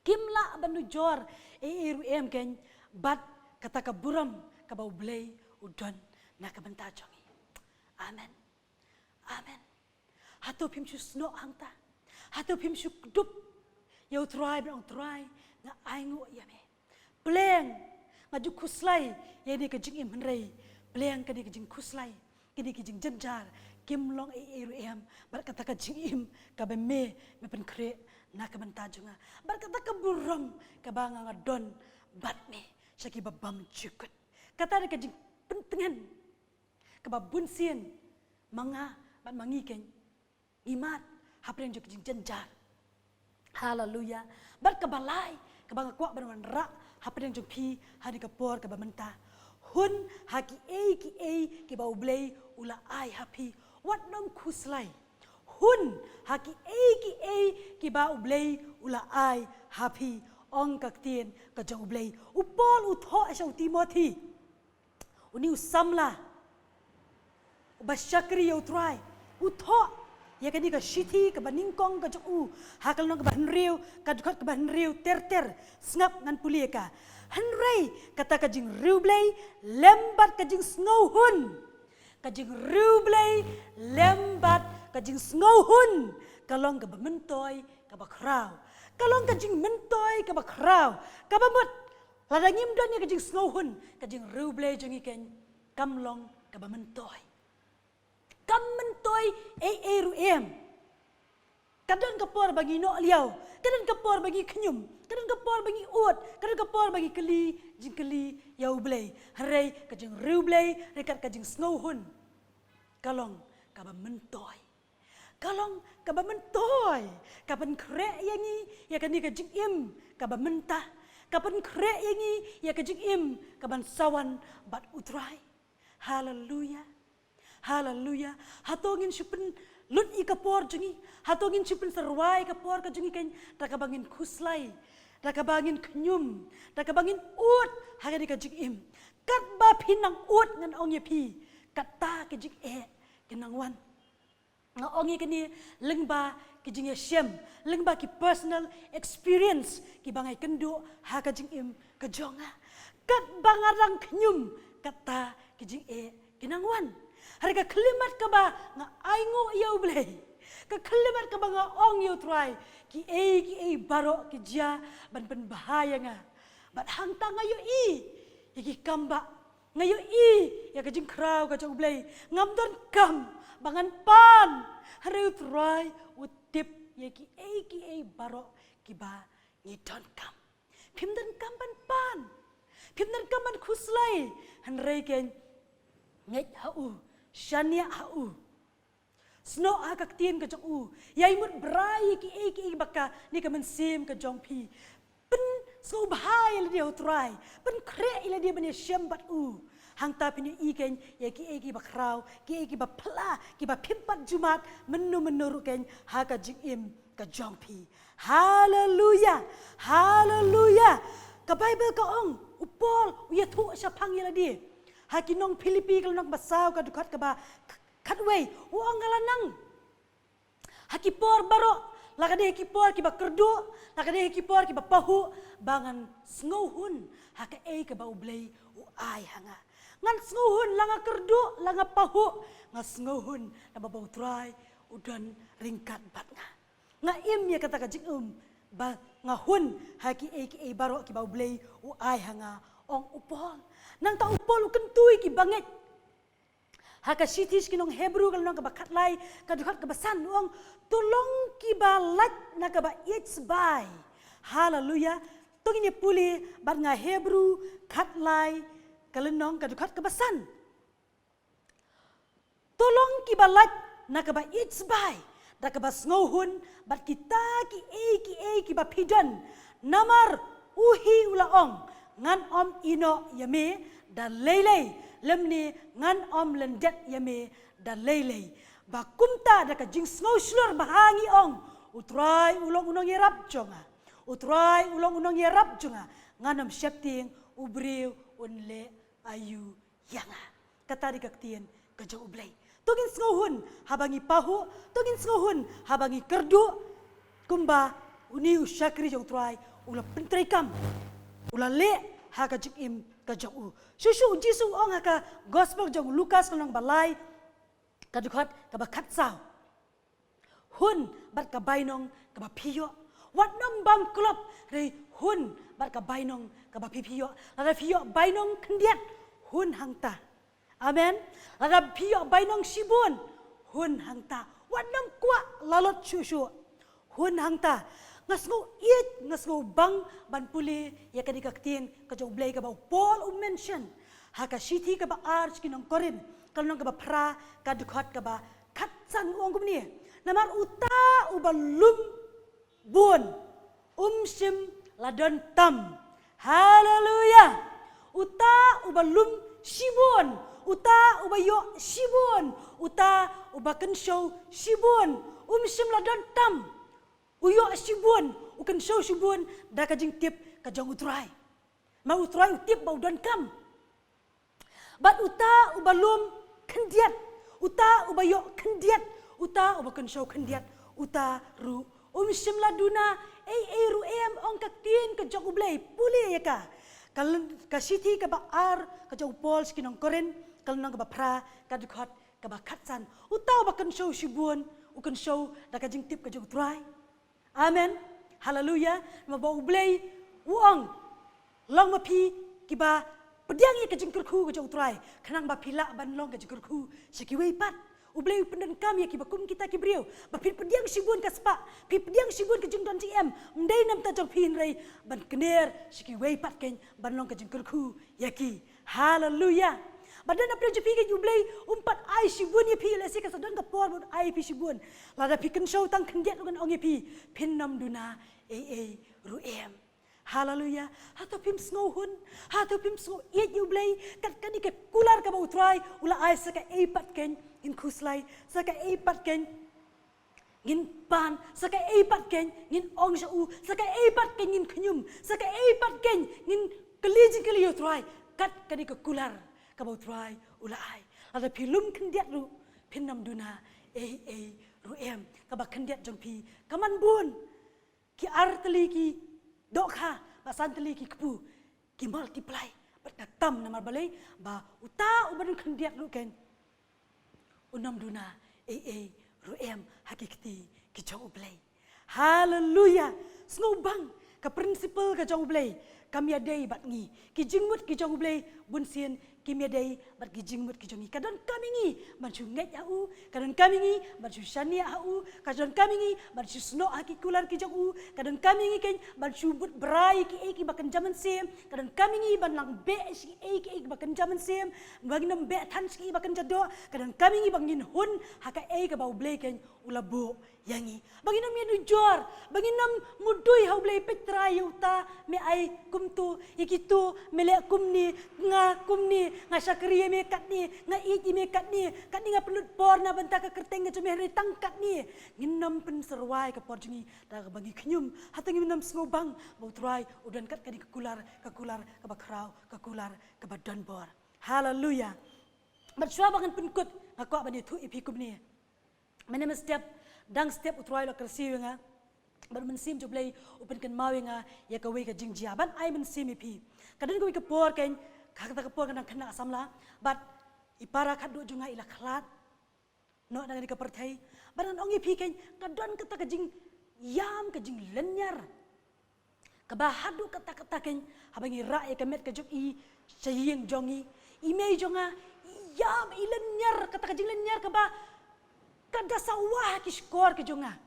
Kim lah ban nujor ei ei ruh em kein bad kata ka burom kaba U Blei u don na ka bynta jong ngi. Amen. Amen. Hato phim shu snoh hangta? Hato phim shu kdup ïa U Trai bad ong, Trai, nga ainguh ïa me? Pleng, nga ju khuslai ïa kane ka jingim, hynrei pleng kane ka jingkhuslai, kine ki jingjynjar kim long ei ei ruh em bad kata ka jingim kaba me, me pynkhreh na ka bynta jong nga, bad kata ka burom kaba nga, nga don bad me sha ki babam jukut. Kata dei ka jingpyntngen kaba bunsien ma nga bad ma ngi kein ngi mad hapdeng jong ki jingjynjar. Haleluya. Bad kaba lai kaba nga kwah ban wanrah hapdeng jong phi ha kane ka por kaba mynta, hun ha kiei kiei kiba U Blei u la ai ha phi. Wat nym khuslai. Hun ha kiei kiei kiba U Blei u la ai ha phi, ong ka ktien ka jong U Blei. U Paul u thoh sha u Timothi, une u samla uba shakri ïa U Trai, u thoh ïa kane ka shithi kaba nyngkong ka jong u ha ka lynnong kaba hynriew, ka dkhot kaba hynriew ter ter. Sngap, ngan pule ïa ka. Hynrei kata ka jingriewblei lem bad ka jingsngewhun, ka jingriewblei lem bad ka jingsngewhun ka long kaba myntoi kaba khraw. Ka long ka jingmyntoi kaba khraw, kaba mut lada ngim don ïa ka jingsngewhun, ka jingriewblei jong ngi kein kam long kaba myntoi. Kam myntoi ei ei ruh em. Ka don ka por ba ngi noh liaw, ka don ka por ba ngi khñium, ka don ka por ba ngi ud, ka don ka por ba ngi kylli jingkylli ïa U Blei. Hynrei ka jingriewblei ryngkat ka jingsngewhun ka long kaba myntoi. Ka long kaba myntoi, ka pynkhreh ïa ngi ïa kane ka jingim kaba mynta, ka pynkhreh ïa ngi ïa ka jingim kaban sa wan bad U Trai. Haleluya. Haleluya. Hato ngin shu pynlut ïa ka por jong ngi? Hato ngin shu pynsyrwa ïa ka por ka jong ngi kein da kaba ngin khuslai, da kaba ngin khñium, da kaba ngin ud ha kane ka jingim? Katba phi nang ud, ngan ong ïa phi, kata ka jingeh ka nang wan. Nga ong ïa kane lyngba ki jingïashem, lyngba ki personal experience kiba nga ïakynduh ha ka jingim ka jong nga. Katba nga dang khñium, kata ki jingeh ki nang wan. Hynrei ka khyllipmat kaba nga ainguh ïa U Blei, ka khyllipmat kaba nga ong ïa U Trai, kiei kiei baroh ki jia ban pynbha ïa nga. Bad hangta nga ïohi ïa ki kam ba nga ïohi ïa ka jingkhraw ka jong U Blei. Ngam donkam ba ngan pan, hynrei U Trai u tip ïa kiei kiei baroh kiba ngi donkam. Phim donkam ban pan, phim donkam ban khuslai, hynrei kein ngeit ha u, shaniah ha u. Snoh ha ka ktien ka jong u. Ïai mut brai ïa kiei kiei ba kane ka mynsiem ka jong phi. Pynsngewbha ïa lade ha U Trai, pynkhreh ïa lade ban ïashem bad u. Hangta phin ïohi kein ïa kiei kiei ba khraw, kiei kiei ba phylla, kiba phim pat ju mad mynno mynno ruh kein ha ka jingim ka jong phi. Haleluya. Haleluya. Ka Baibl ka ong, u Paul u ïathuh shaphang ïa lade ha ki nong Philippi ka lynnong ba saw ka dkhot kaba khatwei, u ong, nga la nang ha ki por baroh, la ka dei ha ki por kiba kyrduh, la ka dei ha ki por kiba pahuh, ba ngan sngewhun ha kaei kaba U Blei u ai ha nga. Ngan sngewhun la nga kyrduh, la nga pahuh, nga sngewhun namar ba U Trai u don ryngkat bad nga. Nga im ïa kata ka jingim ba nga hun ha kiei kiei baroh kiba U Blei u ai ha nga, ong u Paul. Nangta u Paul u kyntu ïa ki bangeit Ha ka shithi sha ki nong Hebru ka lynnong kaba khatlai, ka dkhot kaba san u ong, to long kiba lait na kaba ïeit sbai. Haleluya. To ngin ïa pule bad nga Hebru khatlai ka lynnong ka dkhot kaba san. To long kiba lait na kaba ïeit sbai, da kaba sngewhun bad kita kiei kiei kiba phi don. Namar u hi u la ong, ngan ym ïehnoh ïa me da lei lei, lymne ngan ym lyndet ïa me da lei lei. Ba kumta da ka jingsngew shlur ba ha ngi ong, U Trai u long u nongïarap jong nga. U Trai u long u nongïarap jong nga. Ngan ym sheptieng, u briew un leh aïu ïa nga. Kata dei ka ktien ka jong U Blei. To ngin sngewhun haba ngi pahuh, to ngin sngewhun haba ngi kyrduh, kumba une u shakri jong U Trai u la pyntreikam, u la leh ha ka jingim ka jong u. Shuh shuh u Jisu u ong ha ka gospel jong u Lukas ka lynnong ba lai, ka dkhot kaba khatsaw. Hun bad ka bainong kaba phi ïoh. Wat nym bam klop, hynrei hun bad ka bainong kaba phi phi ïoh. Lada phi ïoh bainong khyndiat, hun hangta. Amen. Lada phi ïoh bainong shibun, hun hangta. Wat nym kwah lalot shuh shuh, hun hangta. Nga sngew ïeit, nga sngew bang ban pule ïa kane ka ktien ka jong U Blei kaba u Paul u mention ha ka shithi kaba ar sha ki nong Korinth, ka lynnong kaba phra, ka dkhot kaba khatsan, u ong kumne. Namar uta uba lum bun, um shym la don tam. Haleluya. Uta uba lum shibun, uta uba ïoh shibun, uta uba kynshew shibun, um shym la don tam. U ïoh shibun, u kynshew shibun da ka jingtip ka jong U Trai. Namar U Trai u tip ba u donkam. Bad uta uba lum khyndiat, uta uba ïoh khyndiat, uta uba kynshew khyndiat, uta ruh um shym la duna ei ei ruh em, ong ka ktien ka jong U Blei. Pule ïa ka, ka lyn-, ka shithi kaba ar ka jong u Paul sha ki nong Korinth, ka lynnong kaba phra, ka dkhot kaba khatsan. Uta uba kynshew shibun, u kynshew da ka jingtip ka jong U Trai. Amen. Haleluya. Namar ba U Blei u ong, long ma phi kiba pdiang ïa ka jingkyrkhu ka jong U Trai, khnang ba phi lah ban long ka jingkyrkhu sha kiwei pat. U Blei u pyndonkam ïa kiba kum kita ki briew, ba phi pdiang shibun ka spah, phi pdiang shibun ka jingdon jingem, ym dei namar ka jong phi, hynrei ban kner sha kiwei pat kein, ban long ka jingkyrkhu ïa ki. Haleluya. Bad na pdeng jong phi kein U Blei um pat ai shibun ïa phi, lehse ka sa don ka por ba un ai ïa phi shibun. Lada phi kynshew tang khyndiat ruh ngan ong ïa phi, phin nym duna ei ei ruh em. Haleluya. Hato phim sngewhun, hato phim sngew ïeit ïa U Blei, kat kane ka kular kaba U Trai u la ai, sa kaei pat kein ngin khuslai, sa kaei pat kein ngin pan, sa kaei pat kein ngin ong sha u, sa kaei pat kein ngin khñium, sa kaei pat kein ngin kylli jingkylli ïa U Trai, kat kane ka kular kaba U Trai u la ai. Lada phi lum khyndiat ruh, phin nym duna ei ei ruh em. Kaba khyndiat jong phi ka man bun. Ki ar tylli ki dohkha, bad san tylli ki kpu, ki multiply, bad ka tam. Namar balei? Ba uta uba don khyndiat ruh kein un nym duna ei ei ruh em ha ki kti ki jong U Blei. Haleluya. Sngewbang, ka principle ka jong U Blei kam ïadei bad ngi. Ki jingmut ki jong U Blei bunsien kim ïadei bad ki jingmut ki jong ngi. Ka donkam ïa ngi ban shu ngeit ha u, ka donkam ïa ngi ban shu shaniah ha u, ka donkam ïa ngi ban shu snoh ha ki kular ki jong u, ka donkam ïa ngi kein ban shu bud brai ïa kiei kiba kynja mynsiem, ka donkam ïa ngi ban lang beh sha kiei kiei kiba kynja mynsiem, ba ngin nym beh than sha kiei ba kynja doh, ka donkam ïa ngi ba ngin hun ha kaei kaba U Blei kein u la buh ïa ngi. Ba ngin nym ïanujor, ba ngin nym mudui ha U Blei, peit Trai, ïa uta me ai kumto, ïa kito me leh kumne, nga kumne, nga shakri ïa me katne, nga ïeit ïa me katne, katne nga pynlut por na bynta ka kyrteng ka jong me, hynrei tang katne. Ngin nym pynsyrwa ïa ka por jong ngi da kaba ngi khñium. Hato ngim nym sngewbang ba U Trai u don kat kane ka kular, ka kular kaba khraw, ka kular kaba donbor. Haleluya. Bad shuwa ba ngan pynkut, nga kwah ban ïathuh ïa phi kumne. Mynne mynstep, dang step U Trai u la kyrsiew ïa nga, bad u Mynsiem jong U Blei u pynkynmaw ïa nga ïa kawei ka jingjia ban ai mynsiem ïa phi. Ka don kawei ka por kein, ka, kata ka por ka dang khynnah samla, bad i para khatduh jong nga i la khlad noh na kane ka pyrthei. Bad ngan ong ïa phi kein, ka don kata ka jingïam, ka jinglynñiar, kaba haduh katta katta kein, haba ngi rah ïa ka met ka jong i sha ïing jong ngi, i mei jong nga ïam, i lynñiar, kata ka jinglynñiar kaba ka da sawa ha ki shkor ki jong nga.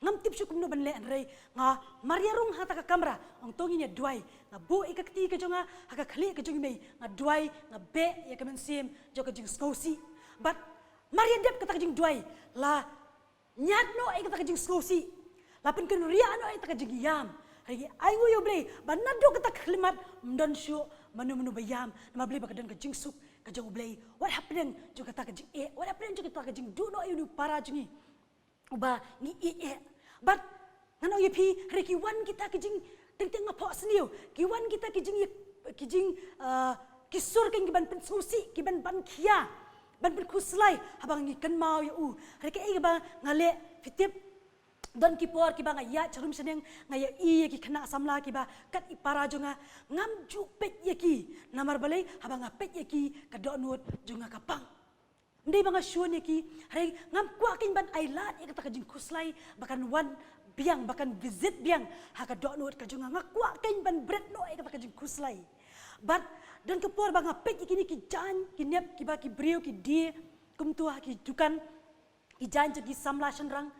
Ngam tip shuh kumno ban leh, hynrei nga mar ïa rung ha kata ka kamra, ong to ngin ïa duwai. Nga buh ïa ka kti ka jong nga ha ka khlieh ka jong i mei, nga duwai, nga beh ïa ka mynsiem jong ka jingsngewsih. Bad mar ïa dep kata ka jingduwai, la ñiad noh ïa kata ka jingsngewsih, la pynkynriah noh ïa kata ka jingïam. Hynrei ngi ainguh ïa U Blei ba naduh kata ka khyllipmat ym don shuh mano mano ba ïam, namar balei? Ba ka don ka jingsuk ka jong U Blei. Wat hapdeng jong kata ka jingeh, wat hapdeng jong kata ka jingduh noh ïa une u para jong ngi uba ngi ïeit eh. Bad ngan ong ïa phi, hynrei ki wan kita ki jingteng teng, nga phohsniew, ki wan kita ki jing, ki jing, ah, ki sur keiñ ki ban pynsngewsih, ki ban ban khia, ban pynkhuslai haba ngi kynmaw ïa u. Hynrei kaei kaba nga leh, phi tip, don ki por kiba nga ïaid sharum shaneng, nga ïohi ïa ki khynnah samla kiba kat i para jong nga, ngam ju peit ïa ki. Namar balei? Haba nga peit ïa ki, ka dohnud jong nga ka pang. Ym dei ba nga shun ïa ki, hynrei ngam kwah keiñ ban ailad ïa kata ka jingkhuslai ba kan wan biang, ba kan visit biang ha ka dohnud ka jong nga. Nga kwah keiñ ban bret noh ïa kata ka jingkhuslai. Bad don ka por ba nga peit ïa kine ki jaiñ ki nep kiba ki briew ki die kumta ha ki dukan, ki jaiñ jong ki samla shynrang,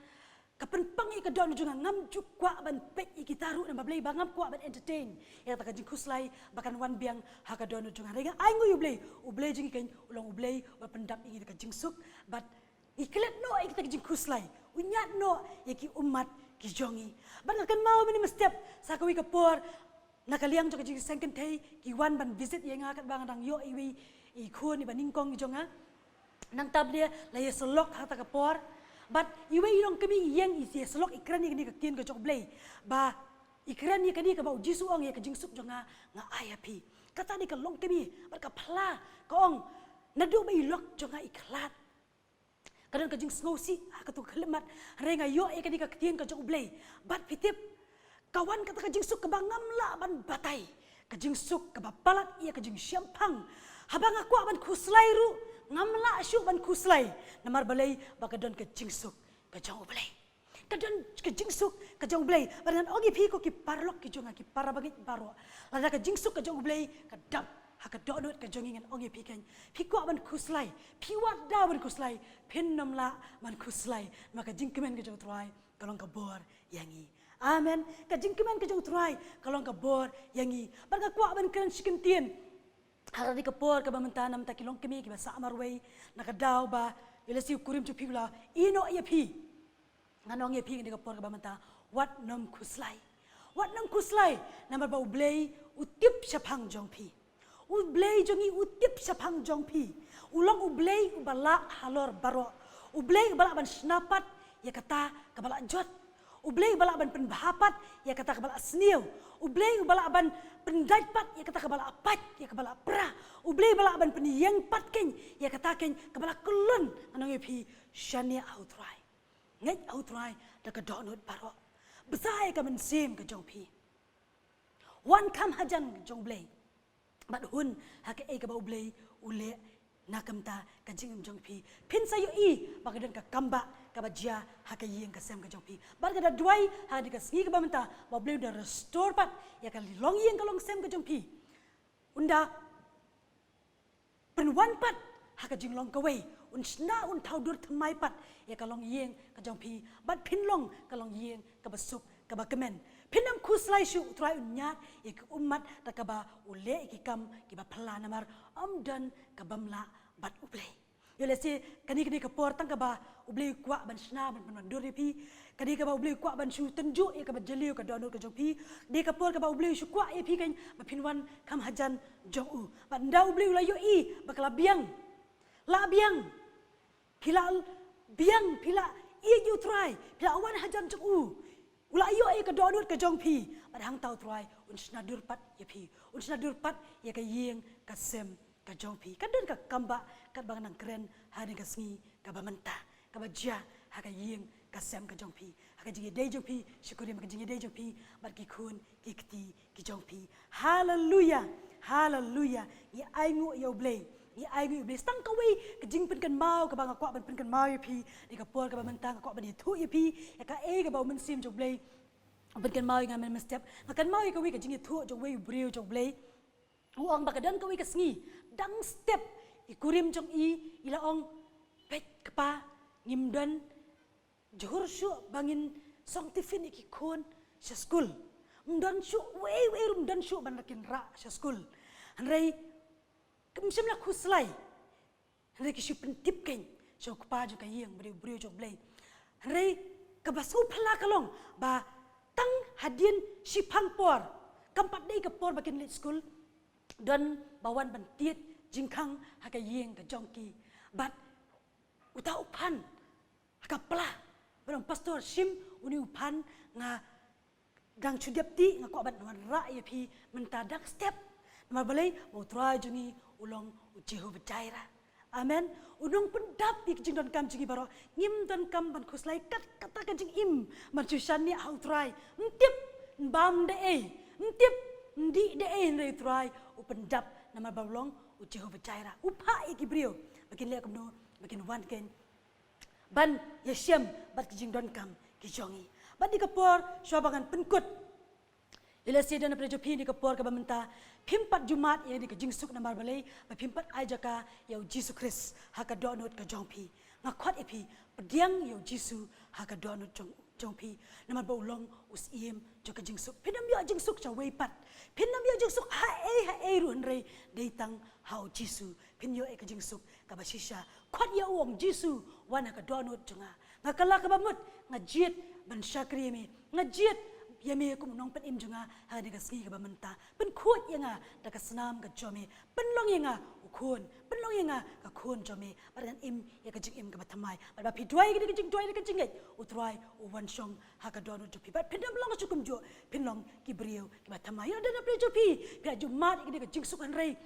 ka pynpang ïa ka dohnud jong nga. Ngam ju kwah ban peit ïa kita ruh, namar balei? Ba ngam kwah ban entertain ïa kata ka jingkhuslai ba kan wan biang ha ka dohnud jong nga. Hynrei nga ainguh ïa U Blei, U Blei jong ngi keiñ u long U Blei uba pyndap ïa ngi da ka jingsuk. Bad ngi klet noh ïa kita ki jingkhuslai, u ñiad noh ïa ki ummat ki jong ngi. Bad nga kynmaw mynne mynstep sa kawei ka por na ka liang jong ka jingseng kynthei, ki wan ban visit ïa nga katba nga dang ïoh iwei i khun iba nyngkong i jong nga. Nangta bad la ïasyllok ha kata ka por. Bad iwei i longkmie i ïeng, i ïasyllok, i kren ïa kane ka ktien ka jong U Blei, ba i kren ïa kane kaba U Jisu u ong, ïa ka jingsuk jong nga nga ai ha phi. Kata dei ka longkmie bad ka phylla, ka ong, naduh ba i lok jong nga i khlad, ka don ka jingsngewsih ha kato ka khyllipmat, hynrei nga ïoh ïa kane ka ktien ka jong U Blei. Bad phi tip, ka wan kata ka jingsuk kaba ngam lah ban batai, ka jingsuk kaba palat ïa ka jingshemphang. Haba nga kwah ban khuslai ruh ngam lah shuh ban khuslai. Namar balei? Ba ka don ka jingsuk ka jong U Blei. Ka don ka jingsuk ka jong U Blei. Bad ngan ong ïa phi, ko ki paralok ki jong nga, ki para bangeit baroh, lada ka jingsuk ka jong U Blei ka dap ha ka dohnud ka jong ngi, ngan ong ïa phi keiñ, phi kwah ban khuslai, phi wad daw ban khuslai, phin nym lah ban khuslai. Namar ka jingkmen ka jong U Trai ka long ka bor ïa ngi. Amen. Ka jingkmen ka jong U Trai ka long ka bor ïa ngi. Bad nga kwah ban kren shi kyntien ha kane ka por kaba mynta na ka bynta ki longkmie kiba sah marwei, na ka daw ba ïa lehse u kurim jong phi u la ïehnoh ïa phi. Ngan ong ïa phi ha kane ka por kaba mynta, wat nym khuslai. Wat nym khuslai, namar ba U Blei u tip shaphang jong phi. U Blei jong ngi u tip shaphang jong phi. U long U Blei uba lah halor baroh. U Blei uba lah ban shna pat ïa kata kaba lah jot. U Blei uba lah ban pynbha pat ïa kata kaba lah sniew. U Blei uba lah ban pyndait pat ïa kata kaba lah pait, ïa kaba lah pra. U Blei uba lah ban pynïeng pat keiñ ïa kata keiñ kaba lah kyllon. Ngan ong ïa phi, shaniah ha U Trai. Ngeit ha U Trai da ka dohnud baroh. Bsa ïa ka mynsiem ka jong phi. Wan kham hajan jong U Blei. Bad hun ha kaei kaba U Blei u leh na ka bynta ka jingim jong phi. Phin sa ïohi ba ka don ka kambah kaba jia ha ka ïing ka sem ka jong phi. Bad nga da duwai ha kane ka sngi kaba mynta ba U Blei un da restore pat ïa ka longïing ka longsem ka jong phi. Un da pynwan pat ha ka jinglong kawei. Un shna, un thaw dur thymmai pat ïa ka longïing ka jong phi. Bad phin long ka longïing kaba suk, kaba kmen. Phin nym khuslai shuh, U Trai un ñiad ïa ki ummat da kaba u leh ïa ki kam kiba phylla, namar ym don ka bym lah bad U Blei. Ïa lehse kane, kane ka por tang kaba U Blei u kwah ban shna, ban pynwan dur ïa phi. Kane kaba U Blei u kwah ban shu tynjuh ïa kaba jylliew ka dohnud ka jong phi. Kane ka por kaba U Blei u shu kwah ïa phi keiñ ba phin wan kham hajan jong u. Bad ynda U Blei u la ïohi ba ka la biang, la biang, phi la biang, phi la ïeit ïa U Trai, phi la wan hajan jong u, u la ïoh ïa ka dohnud ka jong phi. Bad hangta U Trai un shna dur pat ïa phi, un shna dur pat ïa ka ïing ka sem ka jong phi. Ka don ka kambah katba nga nang kren ha kane ka sngi kaba mynta, kaba jia ha ka ïing ka sem ka jong phi, ha ka jingïadei jong phi, shukor ïa ka jingïadei jong phi bad ki khun ki kti ki jong phi. Haleluia. Haleluia. Ngi ainguh ïa U Blei. Ngi ainguh ïa U Blei. Tang kawei ka jingpynkynmaw kaba nga kwah ban pynkynmaw ïa phi ha kane ka por kaba mynta, nga kwah ban ïathuh ïa phi ïa kaei kaba U Mynsiem jong U Blei u pynkynmaw ïa nga mynne mynstep. Nga kynmaw ïa kawei ka jingïathuh jong uwei u briew jong U Blei. U ong ba ka don kawei ka sngi, dang step I kurim jong i, i la ong, peit kpa, ngim don jhur shuh ba ngin song tiffin ïa ki khun sha skul. Ym don shuh, wei wei ruh ym don shuh ban la kin rah sha skul. Hynrei kim shym la khuslai. Hynrei ki shu pyntip kein sha u kpa jong ka ïing, ba dei u briew jong U Blei. Hynrei kaba sngewphylla ka long ba tang hadien shiphang por, kam pat dei ka por ba kin leit skul, don ba wan ban tied jingkhang ha ka ïing ka jong ki. Bad uta u phan ha ka pla, ba dang pastor shim une u phan, nga dang shu dep ti, nga kwah ban wanrah ïa phi mynta da ka step. Namar balei? Ba U Trai jong ngi u long u Jehovah Jireh. Amen. U nongpyndap ïa ki jingdonkam jong ngi baroh. Ngim donkam ban khuslai kat kata ka jingim ban shu shaniah ha U Trai. Ym tip ym bam da ei, ym tip ym dih da ei, hynrei U Trai u pyndap namar ba u long u Jehovah Jireh. U phah ïa ki briew ba kin leh kumno? Ba kin wan kein ban ïashem bad ki jingdonkam ki jong ngi. Bad ïa ka por, shuwa ba ngan pynkut, ïa lehse don na pdeng jong phi ïa ka por kaba mynta phim pat ju mad ïa ka jingsuk. Namar balei? Ba phim pat ai jaka ïa U Jisu Khrist ha ka dohnud ka jong phi. Nga khot ïa phi, pdiang ïa U Jisu ha ka dohnud jong, jong phi. Namar ba u long u Syiem jong ka jingsuk. Phin ym ïoh jingsuk sha wei pat. Phin ym ïoh jingsuk ha ei ha ei ruh, hynrei dei tang ha U Jisu phin ïoh ïa ka jingsuk kaba shisha. Khot ïa u, ong, Jisu, wan ha ka dohnud jong nga. Nga kylla kaba mut, nga jied ban shakri ïa me. Nga jied ïa me kum u nongpynim jong nga ha kane ka sngi kaba mynta. Pynkhuid ïa nga da ka snam ka jong me. Pynlong ïa nga u khun. Pynlong ïa nga ka khun jong me. Bad ngan im ïa ka jingim kaba thymmai. Bad ba phi duwai ïa kane ka jingduwai da ka jingngeit, U Trai u wan shong ha ka dohnud jong phi. Bad phin ym long shuh kumjuh, phin long ki briew kiba thymmai. Ïa don na pdeng jong phi, phi la ju mad ïa kane ka jingsuk, hynrei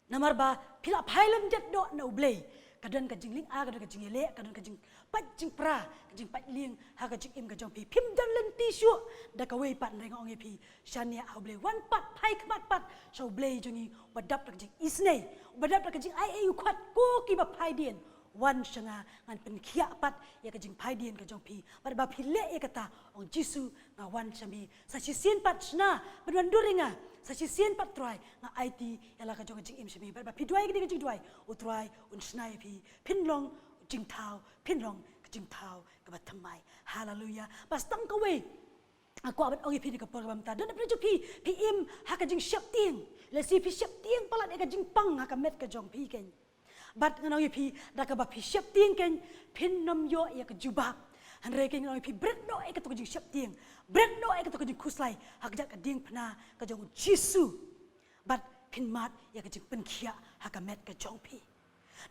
namar ba phi la phai lyndet noh na U Blei, ka don ka jinglynga, ka don ka jingïaleh, ka don ka jingpait jingpra, ka jingpait lieng ha ka jingim ka jong phi. Phim don lynti shuh da kawei pat, hynrei nga ong ïa phi, shaniah ha U Blei. Wan pat, phai khmat pat sha U Blei jong ngi, uba dap da ka jingisynei, uba dap da ka jingai ei u khot, ko kiba phai dien, wan sha nga, ngan pynkhiah pat ïa ka jingphai dien ka jong phi. Bad ba phi leh ïa kata, ong, Jisu, nga wan sha me. Sa shisien pat shna ban wandur ïa nga. Sa shisien pat, Trai, nga aiti ïa la ka jong ka jingim sha me. Bad ba phi duwai ïa kane ka jingduwai, U Trai un shna ïa phi. Phin long jingthaw, phin long ka jingthaw kaba thymmai. Haleluya. Bad tang kawei nga kwah ban ong ïa phi ha kane ka por kaba mynta. Don na pdeng jong phi, phi im ha ka jingsheptieng. Lehse phi sheptieng palat ïa ka jingpang ha ka met ka jong phi kein. Bad ngan ong ïa phi, da kaba phi sheptieng kein, phin ym ïoh ïa ka jubab. Hynrei kein ngan ong ïa phi, bret noh ïa kato ka jingsheptieng. Bret noh ïa kato ka jingkhuslai ha ka jaka diengphna ka jong U Jisu. Bad phin mad ïa ka jingpynkhiah ha ka met ka jong phi.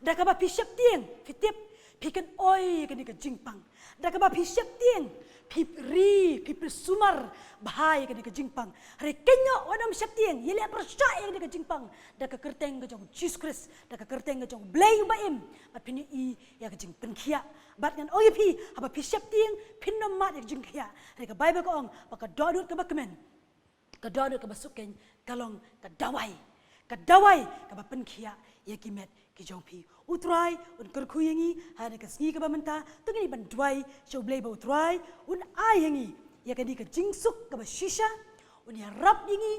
Da kaba phi sheptieng, phi tip, phi kynoi ïa kane ka jingpang. Da kaba phi sheptieng, phi ri, phi pynsumar bha ïa kane ka jingpang. Hynrei kein wat nym sheptieng, ïaleh pyrshah ïa kane ka jingpang da ka kyrteng ka jong U Jisu Khrist, da ka kyrteng ka jong U Blei uba im, bad phin ïohi ïa ka jingpynkhiah. Bad ngan ong ïa phi, haba phi sheptieng, phin nym mad ïa ka jingkhiah. Hynrei ka Baibl ka ong ba ka dohnud kaba kmen, ka dohnud kaba suk kein, ka long ka dawai. Ka dawai kaba pynkhiah ïa ki met ki jong phi. U Trai un kyrkhu ïa ngi ha kane ka sngi kaba mynta. To ngin ïa ban duwai sha U Blei ba U Trai un ai ïa ngi ïa kane ka jingsuk kaba shisha. Un ïarap ïa ngi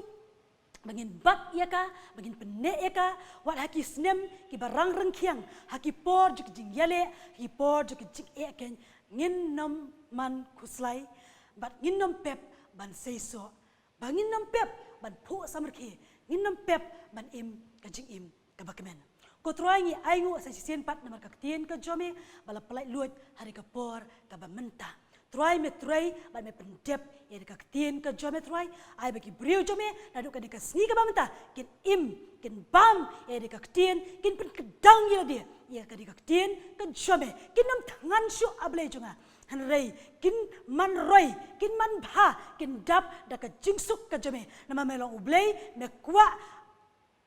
ba ngin bat ïa ka, ba ngin pynneh ïa ka, wat ha ki snem kiba rang ryngkhiang, ha ki por jong ki jingïaleh, ha ki por jong ki jingeh kein, ngin nym man khuslai, bad ngin nym pep ban seisoh, ba ngin nym pep ban phuh samrkhie, ngin nym pep ban im ka jingim kaba kmen. Ko Trai, ngi ainguh sa shisien pat namar ka ktien ka jong me ba la pyllait luid ha kane ka por kaba mynta. Trai, me trei bad me pyndep ïa kane ka ktien ka jong me, Trai. Ai ba ki briew jong me naduh kane ka sngi kaba mynta kin im, kin bam ïa kane ka ktien, kin pynkdang ïa lade ïa kane ka ktien ka jong me. Kin nym thngan shuh, A Blei jong nga. Hynrei kin man roi, kin man bha, kin dap da ka jingsuk ka jong me. Namar me long U Blei, me kwah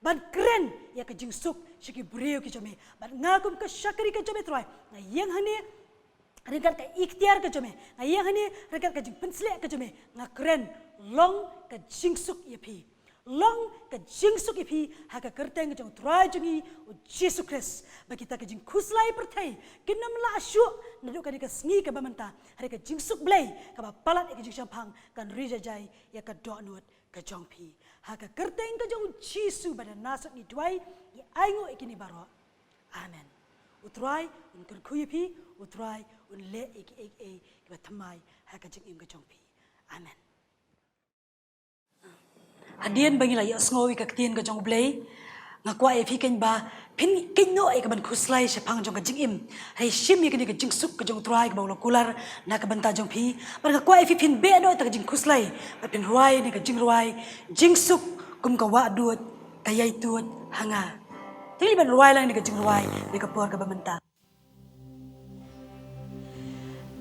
ban kren ïa ka jingsuk sha ki briew ki jong me. Bad nga kum ka shakri ka jong me, Trai, nga ïeng hangne ryngkat ka iktiar ka jong me, nga ïeng hangne ryngkat ka jingpynshlur ka jong me, nga kren, long ka jingsuk ïa phi. Long ka jingsuk ïa phi ha ka kyrteng ka jong U Trai jong ngi U Jisu Khrist. Ba kita ki jingkhuslai pyrthei kin nym lah shuh naduh kane ka sngi kaba mynta. Hynrei ka jingsuk Blei kaba palat ïa ka jingshemphang kan ri jai jai ïa ka dohnud ka jong phi. Ha ka kyrteng ka jong u Jisu ba na nasot ngi duwai, ngi ainguh ïa kine baroh. Amen. U Trai un kyrkhu ïa phi, u Trai un leh ïa kiei kiei kiba thymmai ha ka jingim ka jong phi. Amen. Hadien ba ngi la ïohsngew ïa ka ktien ka jong U Blei, nga kwah ïa phi khein ba phin khein noh ïa ka ban khuslai shaphang jong ka jingim. Hei shim ïa kane ka jingsuk ka jong U Trai kaba u la kular na ka bynta jong phi. Bad nga kwah ïa phi phin beh noh ïa ka jingkhuslai bad phin rwai ïa ka jingrwai, jingsuk kum ka wah dud ka ïai tuid ha nga. Te ngi ban rwai lang ïa ka jingrwai ïa ka por kaba mynta.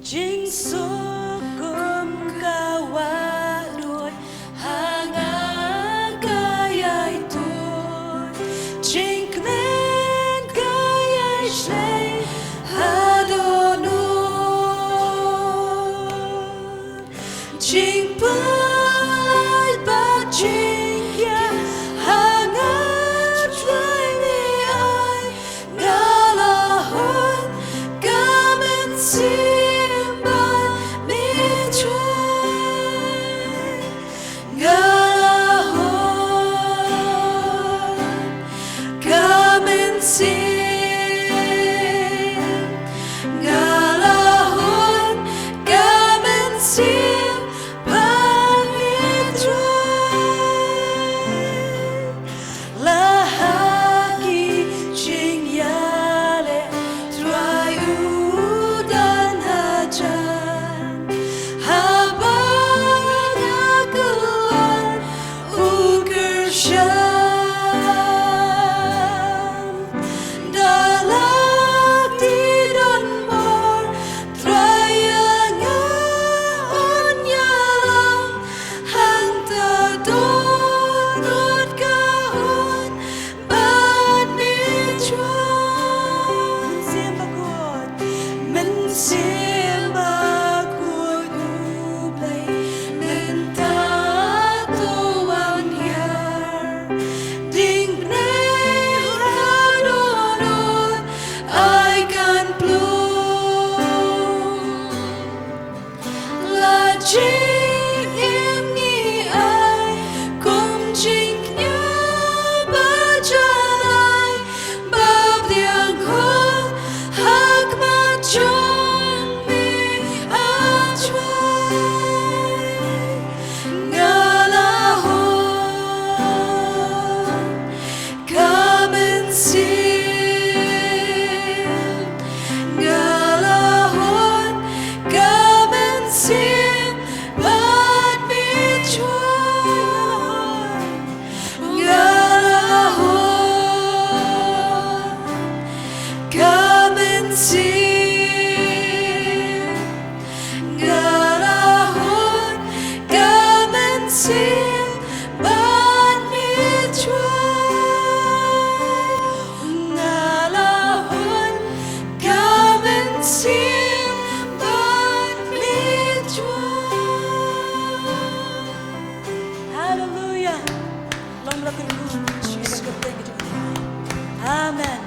Jingsuk kum ka wah dud ha nga ka ïai tuid, jingkmen ka ïai shlei ha dohnud. Jingpynlait bad jinghiar ha nga Trai me ai, nga la hun ka mynsiem bad me Trai. Nga la hun ka mynsiem, nga la hun ka mynsiem bad me Trai. La ha ki jingïaleh Trai u don hajan, haba nga kyllon u kyrshan. Da la ki don bor Trai ïa nga un ïalam, hangta dohnud ka hun bad me Trai. Mynsiem bakhuid, mynsiem bakhuid U Blei, mynta to wan hiar. Ding bneng ha dohnud ai kan plung. La jingim ngi ai kum jingkñia ba jan ai, ba biang khun ha khmat jong me, A Trai. Nga la hun ka mynsiem, nga la hun ka mynsiem bad me Trai. Nga la hun ka mynsiem, nga la hun ka mynsiem bad me Trai. Nga la hun ka mynsiem bad me Trai. Haleluya. Long la kyrkhu. Amen.